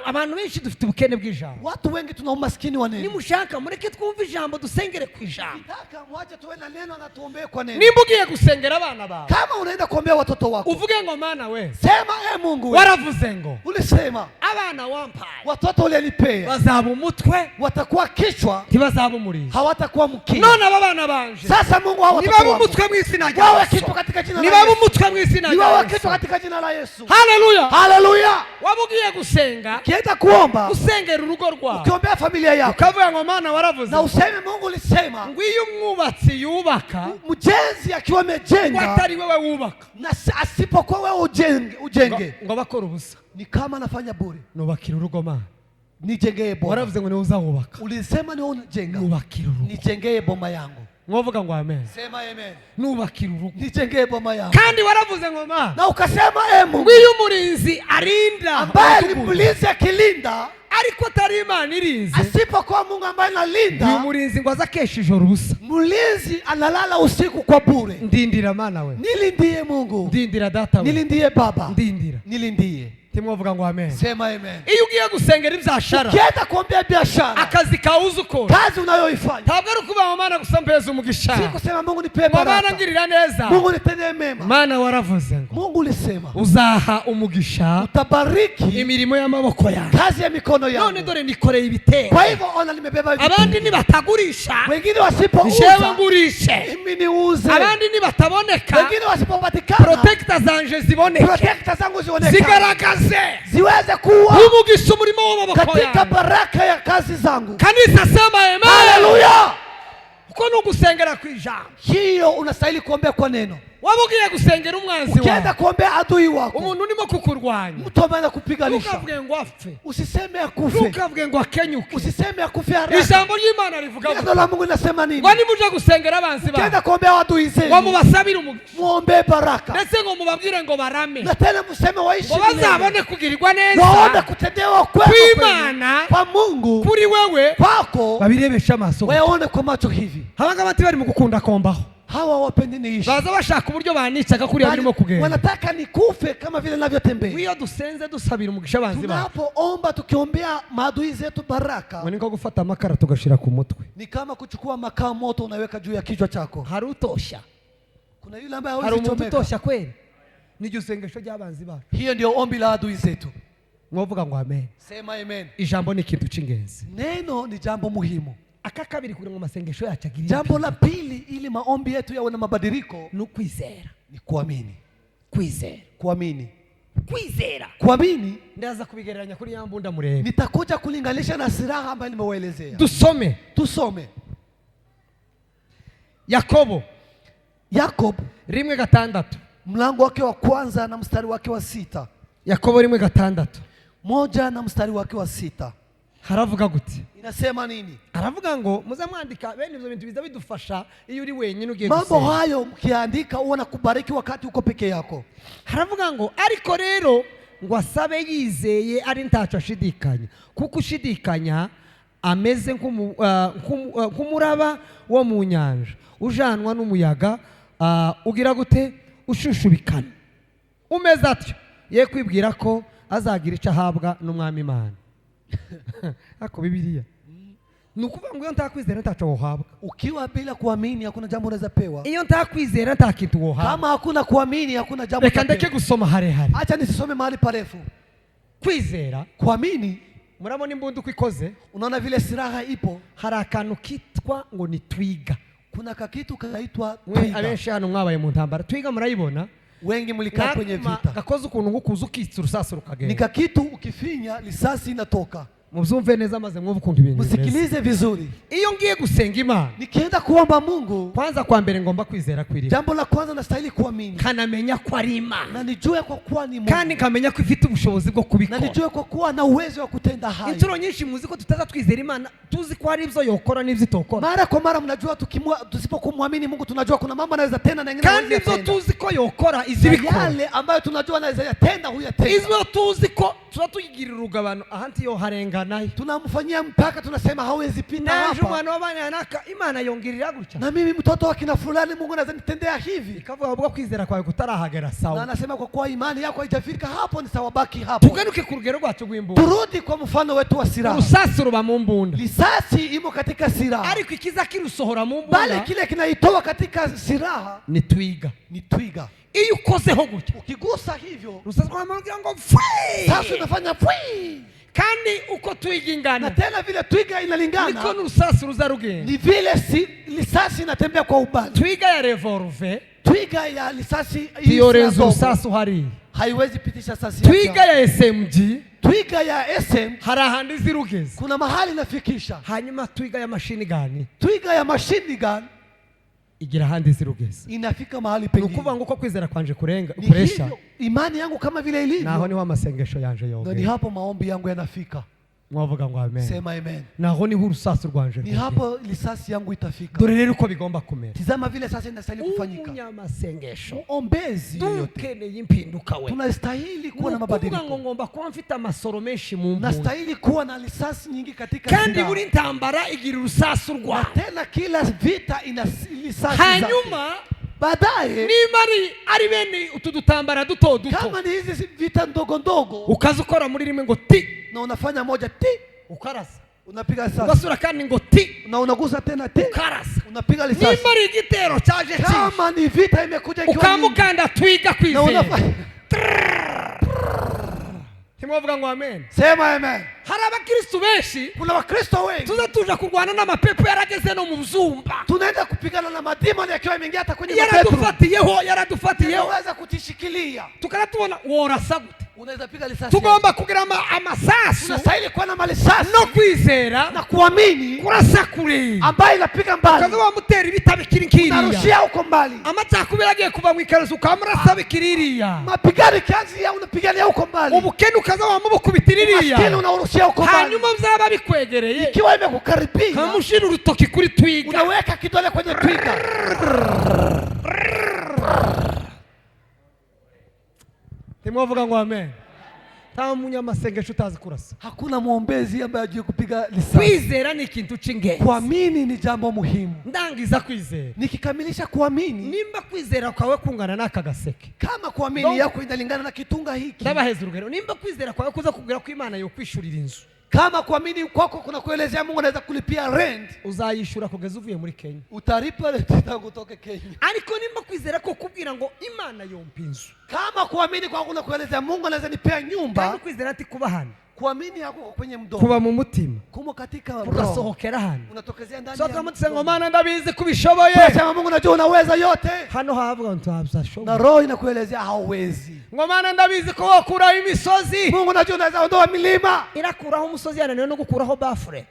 Abantu benshi dufite ubukene bw'ijambo. Watu wengi tuna umaskini wa neno. Nimushaka mureke twumve ijambo, dusengere ku ijambo. Nataka mwache tuwe na neno na tuombee kwa neno. Nimba ugiye gusengera abana bawe, Kama unaenda kuombea watoto wako, uvuge ngo Mana we, sema e Mungu we, waravuze ngo ulisema abana wampaye watoto ulionipea bazaba umutwe, watakuwa kichwa, ntibazaba umurizo. Hawatakuwa mkia. None aba bana banje Sasa Mungu, hao watoto nibaba wangu umutwe mu izina rya wawe Yesu, kichwa katika jina la nibaba Yesu, umutwe mu izina ni rya wawe Yesu. Kichwa katika jina la Yesu. Haleluya. Haleluya! Waba ugiye gusenga, Ukienda kuomba, usengera urugo rwawe, ukiombea familia yako ukavuga ngo Mana waravuze na useme Mungu ulisema, ngo iyo umwubatsi yubaka, mjenzi akiwa ngo amejenga atari wewe wubaka, na asipokuwa wewe ujenge, ujenge ngo bakora ubusa. Ni kama anafanya bure. Nubakira urugo Mana, Nijengee boma. Waravuze ngo niwe uzawubaka, Ulisema ni wewe unajenga, nubakira urugo. Nijengee boma yangu. Mwavuga ngo amen. Sema amen. Nubakira urugo. Nijengee boma yangu. Kandi waravuze ngo Mana, Na ukasema e Mungu, ngo iyo umurinzi arinda ambaye ni umudugudu, mlinzi akilinda, ariko atari Imana irinze, asipokuwa Mungu ambaye uyu analinda, murinzi ngo aze akesha ijoro ubusa. Mlinzi analala usiku kwa bure. Ndindira Mana we, Nilindie Mungu, ndindira data we, nilindie Baba, ndindira. Nilindie. Timwavuga ngo amen. Sema amen. Iyo ugiye gusengera ibyashara, Ukienda kuombea biashara, akazi kawe uzi ukora, kazi unayoifanya, ntabwo ari ukuvuga ngo Mana gusa mpeza umugisha, si kusema Mungu nipe ngo Mana baraka, ngirira neza. Mungu nitendee mema. Mana waravuze ngo Mungu ulisema uzaha umugisha utabariki imirimo y'amaboko yawe. Kazi ya mikono None yangu. dore nikoreye ibitero. Kwa hivyo ona, nimebeba hivi. Abandi nibatagurisha, Wengine jewe wasipouza, ngurishe. mimi niuze. Abandi nibataboneka, Wengine wasipopatikana, protector zanje ziboneke, protector zangu zionekane, zigaragaze ziweze kuwa umugisha umurimo w'amaboko katika yanjye. Baraka ya kazi zangu. Kanisa sema amen. Haleluya! Kuko ni ugusengera ku ijambo. Hiyo unastahili kuombea kwa neno. Waba ugiye gusengera umwanzi Ukienda wawe, kuombea adui wako, umuntu urimo kukurwanya, mtu ambaye anakupiganisha, ntukavuge ngo apfe, usiseme akufe, ntukavuge ngo akenyuke. Usiseme akufe haraka. Ijambo ry'Imana rivuga Neno gutya, la Mungu linasema nini? ngo nimuja gusengera abanzi Ukienda bawe, kuombea adui ngo zenu, mubasabire umugisha, muombee baraka, ndetse ngo mubabwire ngo barame, na tena mseme waishi ngo milele, bazabone kugirirwa neza waone kutendewa kwema kwenu kw'Imana kwa Mungu kuri wewe, kwako, babirebeshe amaso. waone kwa macho hivi. Abangaba bati bari mu gukunda kombaho, Hawa wapendi niishi, baza bashaka uburyo banicaga kuriya Bali birimo kugenda. Wanataka nikufe kama vile navyotembea. Iyo dusenze dusabira umugisha abanzi bacu, Tunapoomba tukiombea maadui zetu baraka, ngo ni nko gufata amakara tugashira ku mutwe. Ni kama kuchukua makaa moto unaweka juu ya kichwa chako. Hari utosha? Kuna yule ambaye Hari hawezi umuntu chomeka. utosha kweri? Niryo sengesho ry'abanzi bacu. Hiyo ndio ombi la adui zetu. Mwovuga ngo amen. Sema amen. Ijambo ni ikintu cy'ingenzi. Neno ni jambo muhimu. Aka kabiri, kugira ngo amasengesho yacu agire Jambo la pili, ili maombi yetu yawe na mabadiliko, ni ukwizera. Ni kuamini. Kwizera. Kuamini, Kwizera. Kuamini. Ndaza kubigereranya kuri ya mbunda murebe. Nitakuja kulinganisha na silaha ambayo nimewaelezea. Dusome. Tusome. Yakobo Yakob 1:6. Mlango wake wa kwanza na mstari wake wa 6. Yakobo 1:6. 1 na mstari wake wa 6. Haravuga gute? Inasema nini? Aravuga ngo muze mwandika bene ibyo bintu biza bidufasha iyo uri wenyine ugiye Mambo gusenga. hayo mkiandika huwa na kubariki wakati uko peke yako. Haravuga ngo ariko rero ngo asabe yizeye ari ntacyo ashidikanya, kuko ushidikanya ameze nk'umuraba wo mu nyanja ujanwa n'umuyaga, ugira gute, ushushubikana. Umeze atyo ye kwibwira ko azagira icyo ahabwa n'Umwami Imana. Ariko Bibiliya ni ukuvuga ngo iyo ntakwizera ntacyo wohabwa. Ukiwa bila kuamini hakuna jambo unaweza pewa. Iyo ntakwizera nta kintu wohabwa. Kama hakuna kuamini hakuna jambo Reka ndeke utapewa. gusoma harehare. Acha nisisome mahali parefu. Kwizera, Kuamini, murabona imbunda uko ikoze? Unaona vile silaha ipo. Hari akantu kitwa ngo ni twiga. Kuna kakitu kanaitwa Mwe twiga. abenshi hano mwabaye mu ntambara, twiga murayibona. Wengi mlikaa kwenye N'akuma vita. Gakoze ukuntu ngukuza ukitsa urusasu Ni rukagenda. kakitu ukifinya risasi inatoka. Mubyumve neza maze mwumve ukuntu ibintu bimeze. Msikilize vizuri. Iyo ngiye gusenga Imana, Nikienda kuomba Mungu, kwanza kwa mbere ngomba kwizera kwiriwe, jambo la kwanza nastahili kuamini nkanamenya ko ari Imana, na nijue kwa kuwa ni Mungu, kandi nkamenya ko ifite ubushobozi bwo na kubikora. nijue kwa kuwa na uwezo wa kutenda hayo. Inshuro nyinshi muzi ko tutaza twizera Imana tuzi ko hari ibyo yokora n'ibyo itokora. Mara kwa mara mnajua tusipokumwamini Mungu tunajua kuna mambo anaweza tenda na mengine Kandi hawezi ibyo yatenda. tuzi ko yokora izi Na bikora, yale ambayo tunajua anaweza yatenda huyatenda. Izo tuzi ko tuba tuyigirira urugabano ahandi yo harenganayo. Tunamfanyia mpaka, tunasema hawezi pita Naje hapa. umwana w'abana naka Imana yongirira gutya. Na mimi mtoto wa kina fulani Mungu anaweza nitendea hivi. Ikavuga ubwo kwizera kwawe kutarahagera Na sawa. anasema kwa kuwa imani yako haijafika hapo ni sawa, baki hapo. Tugaruke ku rugero rwacu rw'imbunda. Turudi kwa mfano wetu wa silaha. Urusasu ruba mu mbunda, Risasi imo katika silaha, ariko ikiza kirusohora mu bali mbunda kile kinaitoa katika silaha ni twiga. Ni twiga. Iyo ukozeho gutya, Ukigusa hivyo, urusasu rwamubwira ngo fwe. Sasa unafanya fwi, Kandi uko twiga na ingana tena vile twiga niko inalingana n'urusasu ruza rugenda. ni vile risasi inatembea kwa ubali. Twiga ya revolver Twiga ya risasi hii tiyorenza sina dogo, urusasu hariya. Haiwezi pitisha sasi. Twiga ya SMG Twiga ya SM hari ahantu izi rugeze. Kuna mahali inafikisha. Hanyuma twiga ya machine gun Twiga ya machine gun igira ahandi izi rugeze. Inafika mahali Ni pengine. ukuvuga ngo uko kwizera kwanje kurenga Ni kuresha, hivyo imani yangu kama vile naho ilivyo, niho amasengesho yanje ndo ni yogera. hapo maombi yangu yanafika. Mwavuga ngo amen. Sema amen. Naho niho urusasu rwanje Ni rwogera. hapo risasi yangu itafika. Dore rero uko bigomba kumera. Tizama vile sasa inastahili kufanyika. Umunyamasengesho Muombezi yoyote dukeneye impinduka we, tunastahili kuwa na ni ukuvuga ngo mabadiliko. ngomba kuba mfite amasoro menshi mu mbunda, Nastahili kuwa na risasi nyingi katika kandi silaha. buri ntambara igira urusasu Na rwayo. tena kila vita ina risasi zake. Hanyuma Baadaye niba ari bene utu dutambara duto duto, kama ni hizi vita ndogo ndogo, ukaza ukora muri rimwe ngo ti, na unafanya moja ti, ukarasa, unapiga risasi, ugasura kandi ngo ti, na unagusa tena ti, ukarasa. Unapiga risasi. Nimba ari igitero cyaje cyinshi, Kama ni vita imekuja ikiwa nyingi, ukamukanda twiga na kwizera. unafanya Ntimwavuga ngo amen? Sema amen. Hari abakristu benshi Kuna Wakristo wengi tuza tuja kurwana n'amapepo yarageze no mu byumba. Tunaenda kupigana na madimoni yakiwa imeingia hata kwenye mabedroom. Yaradufatiyeho, yaradufatiyeho. Yanaweza kutishikilia. Tukaba tubona worasa gute. Unaweza piga risasi. Tugomba kugira amasasu Unastahili kuwa na malisasi no kwizera na kuamini kurasa kure ambayo inapiga mbali, ukaza wamutera ibita bikiri nkiriya unarushia huko mbali. Amacakubiri agiye kuva mu ikariso ukamurasa bikiri iriya. Mapigano ikianzia unapigania huko mbali, Ubukene ukaza wamubukubitira maskini iriya. unaurushia huko mbali. Hanyuma byaba bikwegereye Ikiwa imekukaribia, ukamushyira urutoki kuri twiga. Unaweka kidole kwenye twiga. Ntimwavuga ngo amen? Nta munyamasengesho utazi kurasa. Hakuna mwombezi ambaye ajui kupiga risasi. Kwizera ni ikintu cy'ingenzi. Kuamini ni jambo muhimu. Ndangiza kwizera, Nikikamilisha kuamini, nimba kwizera kwawe kungana n'aka gaseke, kama kuamini yako inalingana na kitunga hiki, ndabaheza urugero, nimba kwizera kwawe kuza kubwira ko Imana yokwishurira inzu, kama kuamini kwako kuna kuelezea Mungu anaweza kulipia rent, uzayishura kugeza uvuye muri Kenya. Utalipa rent tangu utoke Kenya. Ariko nimba kwizera ko kubwira ngo Imana yompa inzu, Kama kuamini kwako kuna kuelezea Mungu anaweza nipea kandi nyumba, kwizera ati kuba hano, kuamini yako kwa kwenye mdomo, kuba mu mutima, kumo katika roho, kugasohokera hano. Unatokezea ndani So ya turamutse ngo mdomo. Mana ndabizi kubishoboye. Sema Mungu najua unaweza yote, Hano havuga ngo ntabyo. Na roho inakuelezea hauwezi. Ngo Mana ndabizi ko wakuraho imisozi. Mungu najua unaweza ondoa milima. Irakuraho umusozi yananiwe no gukuraho bafure.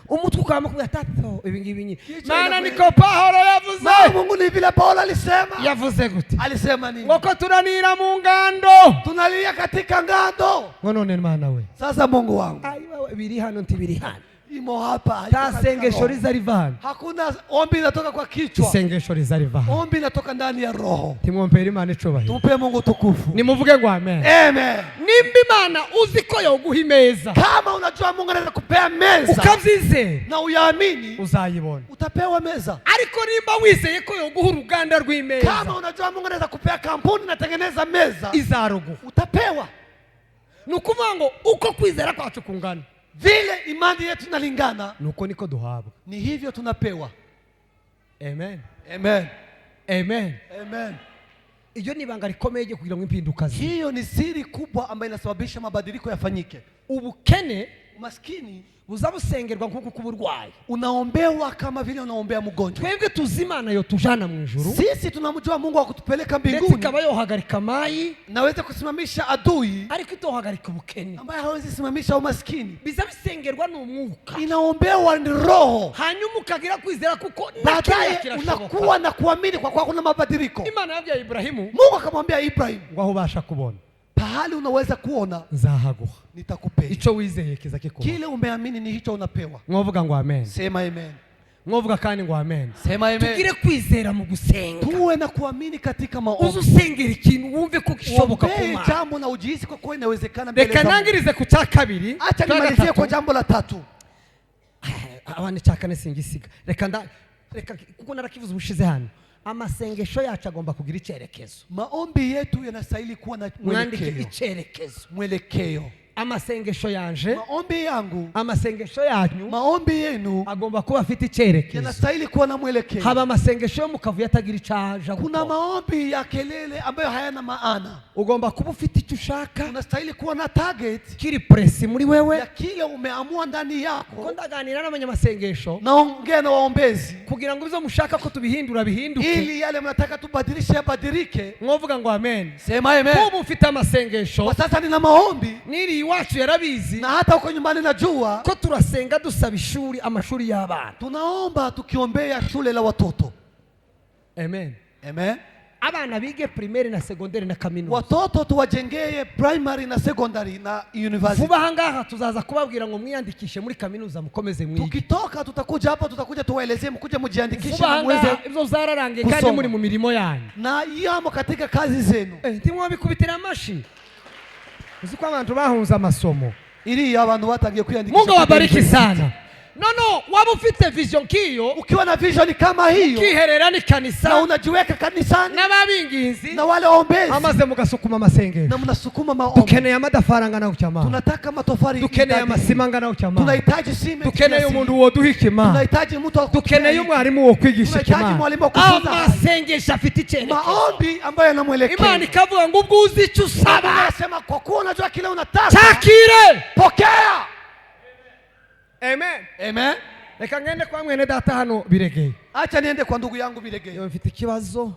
Umutwe ukaba kubwira tato ibi ngibi nyine. Kichwa Mana inakwenda. niko Pahoro yavuze. Maana Mungu ni vile Paulo alisema. Yavuze gute? Alisema nini? Ngo ko turanira mu ngando. Tunalia katika ngando. Ngo none Mana we, Sasa Mungu wangu, ayi wewe, biri hano ntibiri hano. Imo hapa, haiko Nta katika sengesho roho. riza riva hano. Hakuna ombi linatoka kwa kichwa, Isengesho riza riva hano. ombi linatoka ndani ya roho. Timwompera Imana icubahiro. Tumpe Mungu tukufu. Nimuvuge ngo amen. Amen. Nimba Imana uzi ko yoguha imeza, Kama unajua Mungu anaweza kupea meza ukabyizera, na uyaamini, uzayibona. Utapewa meza. Ariko nimba wizeye ko yoguha uruganda rw'imeza, Kama unajua Mungu anaweza kupea kampuni natengeneza meza, izaruguha. Utapewa. Ni ukuvuga ngo uko kwizera kwacu kungana, Vile imani yetu inalingana, ni uko niko duhabwa. Ni hivyo tunapewa. Amen. Amen. Amen. Amen. Iryo ni ibanga rikomeye ryo kugira ngo impinduka zibe. Hiyo ni siri kubwa ambayo inasababisha mabadiliko yafanyike. Ubukene Umaskini buza busengerwa nk'uko kuba urwaye. Unaombewa kama vile unaombea mgonjwa. Twebwe tuzi Imana yo tujana mu ijuru, Sisi tunamjua Mungu wa kutupeleka ndetse mbinguni, ikaba yohagarika mayi, naweza kusimamisha adui ariko itohagarika ubukene. Ambaye hawezi simamisha umaskini. Biza bisengerwa n'umwuka. Inaombewa ni roho, Hanyuma ukagira kwizera kuko na kiriya baadaye kirashoboka. Unakuwa na kuamini kwa kuwa kuna mabadiliko. Imana yabwiye Iburahimu Mungu akamwambia Ibrahim, ngo aho ubasha kubona pahali unaweza kuona nzahaguha. Nitakupea. Icyo wizeye kiza kikuba. Kile umeamini ni hicho unapewa. Mwovuga ngo amen? Sema amen. Mwovuga kandi ngo amen? Sema amen. Tugire kwizera mu gusenga. Tuwe na kuamini katika Uze maombi. usengera ikintu wumve ko gishoboka ku Uombee Mana. jambo na ujihisi kwa kuwa inawezekana mbele Reka za Mungu. nangirize ku cya kabiri, Acha cya nimalizie gatatu. kwa jambo la tatu. Abana icya kane singisiga, reka nda reka kuko narakivuze ubushize hano. Amasengesho yacu agomba kugira icyerekezo. Maombi yetu yanastahili kuwa na Mwandike mwelekeo. icyerekezo. Mwelekeo. Amasengesho yanje, Maombi yangu, amasengesho yanyu maombi yenu agomba kuba afite icyerekezo. Yanastahili kuwa na mwelekeo. Haba amasengesho yo mu kavuyo atagira icyo aja Kuna gukora. Maombi ya kelele ambayo hayana maana. Ugomba kuba ufite icyo ushaka Unastahili kuwa na target kiri précis muri wewe. Ya kile umeamua ndani Kuko yako. ndaganira n'abanyamasengesho Naongea na waombezi kugira ngo ibyo mushaka ko tubihindura bihinduke. Ili yale mnataka tubadilishe yabadilike. Mwovuga ngo amen? Sema amen. Kuba ufite amasengesho, Kwa sasa nina maombi, n'iri iwacu yarabizi na hata huko nyumbani najua ko turasenga dusaba ishuri, amashuri y'abana. Tunaomba tukiombea shule la watoto. Amen. Amen. Abana bige primaire na secondaire na kaminuza. Watoto tuwajengee primary na secondary na university. Vuba aha ngaha tuzaza kubabwira ngo mwiyandikishe muri kaminuza mukomeze mwige. Tukitoka tutakuja hapa, tutakuja tuwaelezee, mkuje mjiandikishe Vuba na aha muweze ngaha ibyo zararangiye kandi kusoma. Muri mu mirimo yanyu. Na yamo katika kazi zenu. Eh, ntimwabikubitira amashi? Uzi ko abantu bahunze amasomo. Ili abantu batangiye kwiyandikisha Mungu awabariki kwiga. Sana. No, waba ufite vision nk'iyo, Ukiwa na vision kama hiyo ukiherera n'ikanisa na unajiweka kanisani n'ababinginzi na wale waombezi amaze mugasukuma amasengesho. Na mnasukuma maombi. Dukeneye amatafari angana gutya Mana. Tunataka matofali Dukeneye idadi. amasima angana gutya Mana. Tunahitaji cement Dukeneye kiasi. umuntu woduha ikima. Tunahitaji mtu wa kutupea Dukeneye hiki. umwarimu wo kwigisha Tunahitaji ikima. mwalimu wa kufunza. Amasengesho afite icyerekezo. Maombi ambayo yana mwelekeo. Imana ikavuga ngo ubwo uzi icyo usaba, Anasema kwa kuwa unajua kile unataka, cyakire. Pokea. Amen. Amen. Reka ngende kwa mwene data hano Biregeye. Acha niende kwa ndugu yangu Biregeye. Iyo mfite ikibazo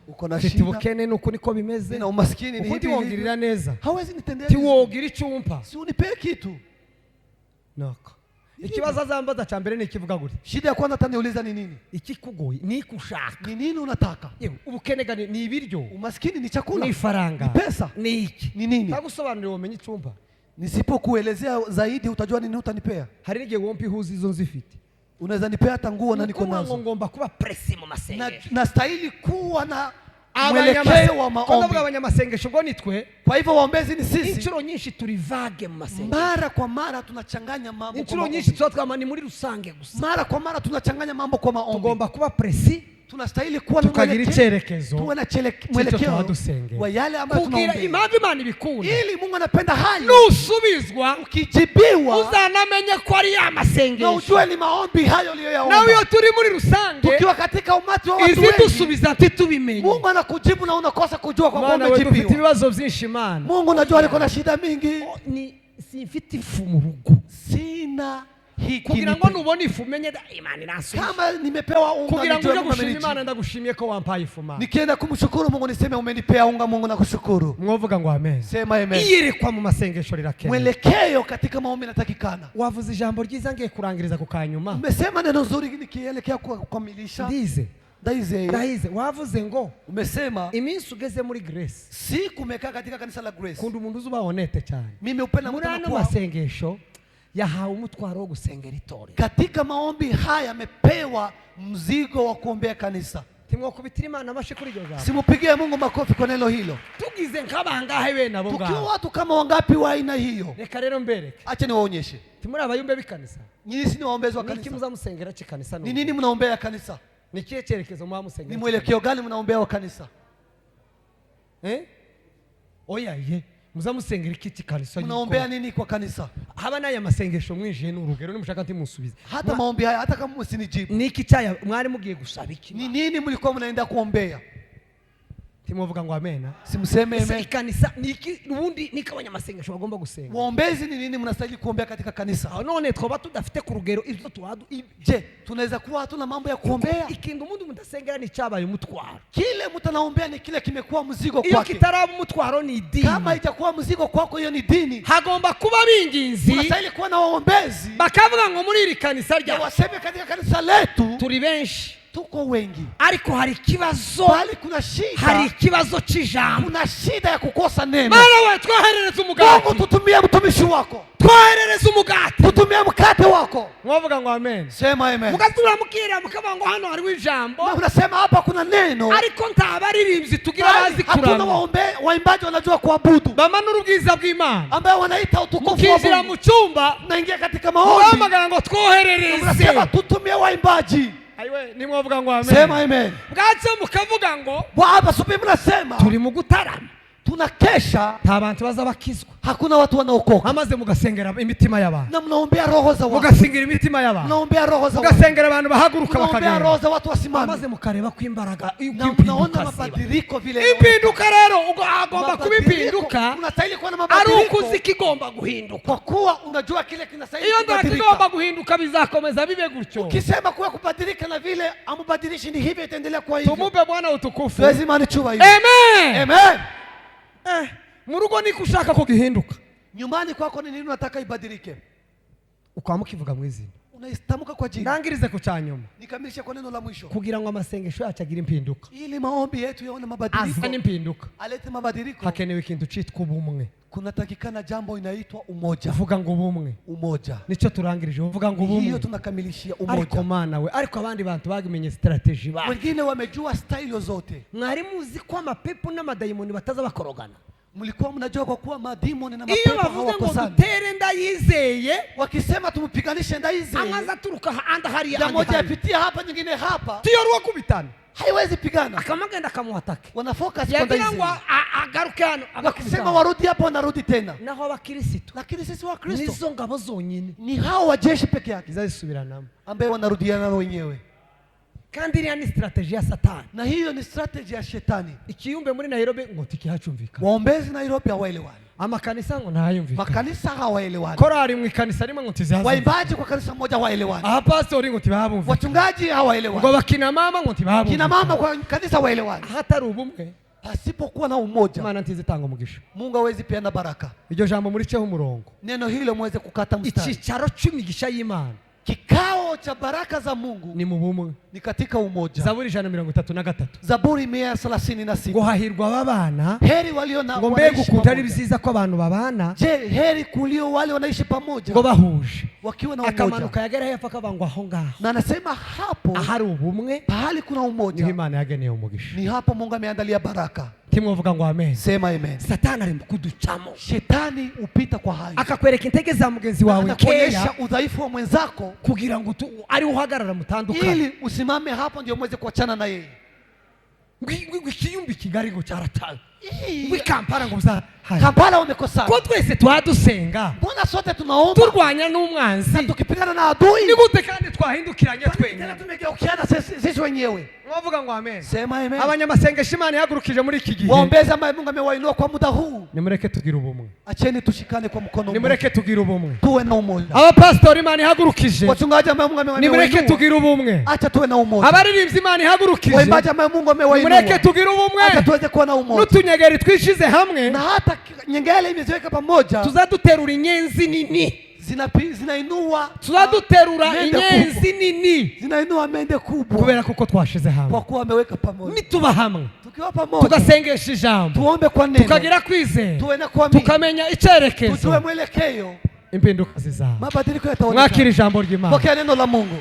Uko na Mfite shida, ubukene, nuko niko bimeze. Nina umaskini, ni Ukundi hivi wongirira hivi. neza. Hawezi nitendea vizuri. Tiwogira icyo umpa. Si unipee kitu. Nuko ikibazo azambaza cya mbere ni ikivuga gutya: Shida ya kwanza ataniuliza ni nini? Ikikugoye ni ikushaka. Ni nini unataka? Yewe, ubukene ga ni ibiryo, Umaskini ni chakula, ni ifaranga, ni pesa, ni iki? Ni nini? Ntagusobanurira wamenye icyumba. Nisipokuelezea zaidi utajua nini utanipea. Hari n'igihe wompa ihuza izo nzifite. Unaweza nipea hata nguo na niko Ukuvuga ngo nazo. Ngomba kuba précis mu Na, masengesho. Nastahili kuwa na mwelekeo wa Ko maombi. Ndavuga abanyamasengesho ubwo ni twe. Kwa hivyo waombezi ni sisi. Inshuro nyinshi turi vague mu masengesho. Mara kwa mara tunachanganya mambo kwa Inshuro maombi. nyinshi tuba twama ni muri rusange gusa. Mara kwa mara tunachanganya mambo kwa maombi. Tugomba kuba précis, Tunastahili kuwa na tukagira mwelekeo, icyerekezo tuwe na cy'icyo mwelekeo tuba dusengera wa yale ambayo kugira tunaombea. Impamvu Imana ibikunda, Ili Mungu anapenda hayo. Nusubizwa Ukijibiwa uzanamenye ko ari ya na masengesho. Ujue ni maombi hayo uliyoyaomba. Nawe iyo turi muri rusange, Tukiwa katika umati wa watu wengi, izidusubiza ntitubimenye. Mungu anakujibu na unakosa kujua kwa kuwa Mana we, dufite umejibiwa. ibibazo byinshi, Mana. Mungu, najua aliko na shida mingi. Ni simfite ifu mu rugo. Sina hiki Kugira ngo nipe. nubone ifu umenye da Imana iransubiza. Kama nimepewa unga, Kugira ngo nijue uje Mungu gushima amenijibu. Imana, ndagushimiye ko wampaye ifu, Mana. Nikienda kumshukuru Mungu niseme umenipea unga, Mungu nakushukuru. Mwovuga ngo amen. Sema amen. Iyerekwa mu masengesho rirakenewe. Mwelekeo katika maombi natakikana. Wavuze ijambo ryiza, ngiye kurangiriza ku kanyuma. Umesema neno zuri nikielekea kukamilisha. Ndize. Ndaize. Ndahize, wavuze ngo Umesema iminsi ugeze muri Grace, siku umekaa katika kanisa la Grace. Kunda umuntu uzi uba honnête cyane. Mimi upenda Muri mtu ano anakuwa masengesho yahawe umutwaro wo gusengera itorero. Katika maombi haya amepewa mzigo wa kuombea kanisa. Timwakubitira Imana amashyi kuri iryo jambo. Simupigie Mungu makofi kwa neno hilo. Tugize nk'abangahe bene abo Tukiwa ngabo? watu kama wangapi wa aina hiyo? Reka rero mbereke. Acha niwaonyeshe. Timuri abayumbe b'ikanisa. Nyinyi si ni waombezi wa Niki kanisa? muza musengera cy'ikanisa? Ni nini mnaombea kanisa? Ni ikihe cyerekezo muba Ni musengera? mwelekeo gani mnaombea wa kanisa? Eh? Oya ye, muza musengera iki cy'ikanisa? Mnaombea nini kwa kanisa? Haba n'aya masengesho mwinjiye ni urugero, nimushaka ntimusubize. Hata maombi haya, hata kama msinijibu. Niki cyaya mwari mugiye gusaba iki? Ni nini mlikuwa mnaenda kuombea? Timuvuga ngo amena. Simseme Ese amen. ikanisa ni iki ubundi? Niki abanyamasengesho bagomba gusenga? Waombezi ni nini mnastahili kuombea katika kanisa? Aho none twaba tudafite ku rugero ibyo tuwadu Je, tunaweza kuwa hatuna mambo ya kuombea? Ikintu ubundi mudasengera ni icyabaye umutwaro. Kile mtu anaombea ni kile kimekuwa mzigo Iyo kwake. kitaraba umutwaro ni idini. Kama haijakuwa mzigo kwako, hiyo ni dini. Hagomba kuba abinginzi Unastahili kuwa na waombezi bakavuga ngo muri iri kanisa na rya waseme katika kanisa letu turi benshi, tuko wengi, ariko hari ikibazo, bali kuna shida, hari ikibazo cy'ijambo. Kuna shida ya kukosa neno. Mana we, twoherereza Mungu, umugati. tutumie mtumishi wako, Twoherereza umugati. Tutumie mkate wako. Mwavuga ngo amen. Sema amen. Mugatura mukira mukavuga ngo hano hariho ijambo, Na unasema hapa kuna neno, ariko nta baririmbyi tugira bali bazi hatuna kuramya, waimbaji wanajua kuabudu, bamanura ubwiza bw'Imana. ambayo wanaita utukufu wa Mukinjira Mungu. mu cyumba, Naingia katika maombi, muhamagara ngo twoherereze. unasema tutumie waimbaji. Ayiwe, nimwavuga ngo amen. Sema amen. Bwacyo mukavuga ngo Bwana subi, mnasema turi mu gutarama, tunakesha, nta bantu baza bakizwa. Hakuna watu wanaokoka, Amaze mugasengera imitima y'abantu, na mnaombea roho za watu, mugasengera imitima y'abantu, mnaombea roho za watu, mugasengera abantu bahaguruka mnaombea bakagenda, roho za watu wasimame, maze mukareba ko imbaraga na uko mnaona impinduka ziba. mabadiliko vile. Impinduka rero ubwo hagomba kuba Mabadiliko, impinduka unastahili kuwa na ari mabadiliko uko uzi ikigomba guhinduka. Kwa kuwa unajua kile kinastahili Iyo nta kubadilika. kigomba guhinduka bizakomeza bibe gutyo. Ukisema kuwa kubadilika na vile amubadilishi ni hivyo, itaendelea kuwa hivyo. Tumupe Bwana utukufu. Lazima ni chuba hiyo. Amen. Amen. Eh, mu rugo niko ushaka ko gihinduka, Nyumbani kwako ni nini unataka ibadilike? Ukaba mukivuga mu izina. Unaitamka kwa jina. Ndangirize ku cyanyuma. Nikamilishe kwa neno la mwisho. Kugira ngo amasengesho yacu agire impinduka, Ili maombi yetu yaone mabadiliko, azane impinduka, alete mabadiliko, hakenewe ikintu cyitwa ubumwe. Kunatakikana jambo inaitwa umoja. Uvuga ngo ubumwe. Umoja. Nicyo turangirije, uvuga ngo Hiyo ubumwe. tunakamilishia Ariko umoja. Mana we, ariko abandi bantu bagimenye strategy ba Wengine wamejua staili zote. Mwari muzi ko amapepo n'amadayimoni bataza bakorogana? Mlikuwa mnajua kwa kuwa madimoni na Iyo mapepo bavuze ngo hawakosani? Dutere Ndayizeye, Wakisema tumpiganishe Ndayizeye, amaze aturuka andi hariya, ya andi moja hariya, yapitia hapa nyingine hapa, tuyoruwa kubitana, haiwezi pigana. Akamagenda akamuhatake, Wana focus kwa yagira ngo Ndayizeye. agaruke hano, Wakisema agakubita. warudi hapa, wanarudi tena. Naho abakirisitu Lakini sisi wa Kristo nizo ngabo zonyine ni hao wa jeshi peke yake zizazisubiranamo. ambaye wanarudiana wenyewe. Kandi iriya ni strategy ya Satani. Na hiyo ni strategy ya shetani. Ikiyumbe muri Nairobi ngo tikihacumvikana. Waombezi Nairobi hawaelewani, Amakanisa ngo ntayumvikana. Makanisa hawaelewani, Korari mu ikanisa rimwe ngo ntizihazumvikana. Waimbaji kwa kanisa moja hawaelewani, Abapasitori ngo ntibabumvikana. Wachungaji hawaelewani, Ngo bakina mama ngo kina ntibabumvikana. Mama kwa kanisa hawaelewani. Ahatari ubumwe, Pasipokuwa na umoja, Imana ntizitanga umugisha. Mungu hawezi peana baraka. Iryo jambo muriceho umurongo. Neno hilo muweze kukata mstari. Icyicaro cy'imigisha y'Imana Kikao cha baraka za Mungu ni mu bumwe. Ni katika umoja. Zaburi 133. Zaburi 136. Ngo hahirwa ababana, Heri walio na ngo mbega wanaishi ukuntu ari pamoja. byiza ko abantu babana, Je, heri kulio wale wanaishi pamoja ngo bahuje. Wakiwa na umoja. Akamanuka yagera hepfo akavuga ngo aho ngaho Na anasema hapo ahari ubumwe pahali kuna niho umoja Imana yageneye umugisha. ni hapo Mungu ameandalia baraka. Timwovuga ngo amen? Sema amen. Satani ari mu kuducamo. Shetani hupita kwa hayo, Akakwereka intege za mugenzi wawe nkeya anakuonyesha udhaifu wa mwenzako kugira ngo ari uhagarara mutandukane. Ili usimame hapo ndio muweze kuachana na yeye. Ngo ikiyumbi Kigali ngo cyaratawe, Hii, ngo i Kampala ngo bya Haya. Kampala wamekosana. Ko twese tuba dusenga, Mbona sote tunaomba turwanya n'umwanzi, tukipigana na adui, ni gute kandi twahindukiranye kwani twenyine? tena tumegeukiana sisi wenyewe? Mwavuga ngo amen? Sema amen. Abanyamasengesho Imana ihagurukije muri iki gihe, Waombezi ambaye Mungu amewainua kwa muda huu, nimureke tugire ubumwe. Acheni tushikane kwa mkono mmoja, Nimureke tugire ubumwe. Tuwe na umoja. Abapasitori Imana ihagurukije, Wachungaji ambaye Mungu nimureke amewainua, tugire ubumwe. acha tuwe na umoja. Abaririmbyi Imana ihagurukije, Waimbaji ambaye Mungu nimureke amewainua, tugire ubumwe. Acha tuweze kuwa na umoja. N'utunyegeri twishize hamwe, Na hata nyengele imeziweka pamoja, tuzaduterura inyenzi nini. Zinainua Tuzaduterura mende inyenzi kubwa. nini. Zinainua mende kubwa Kubera kuko twashize hamwe. Kwa kuwa wameweka pamoja. Nituba hamwe, Tukiwa pamoja, tugasengesha ijambo, tuombe kwa neno, tukagira kwizera, tuwe na kuamini, tukamenya tujue icyerekezo, mwelekeo, impinduka zizaba. mabadiliko Mwakira yataonekana. ijambo ry'Imana. Pokea neno la Mungu.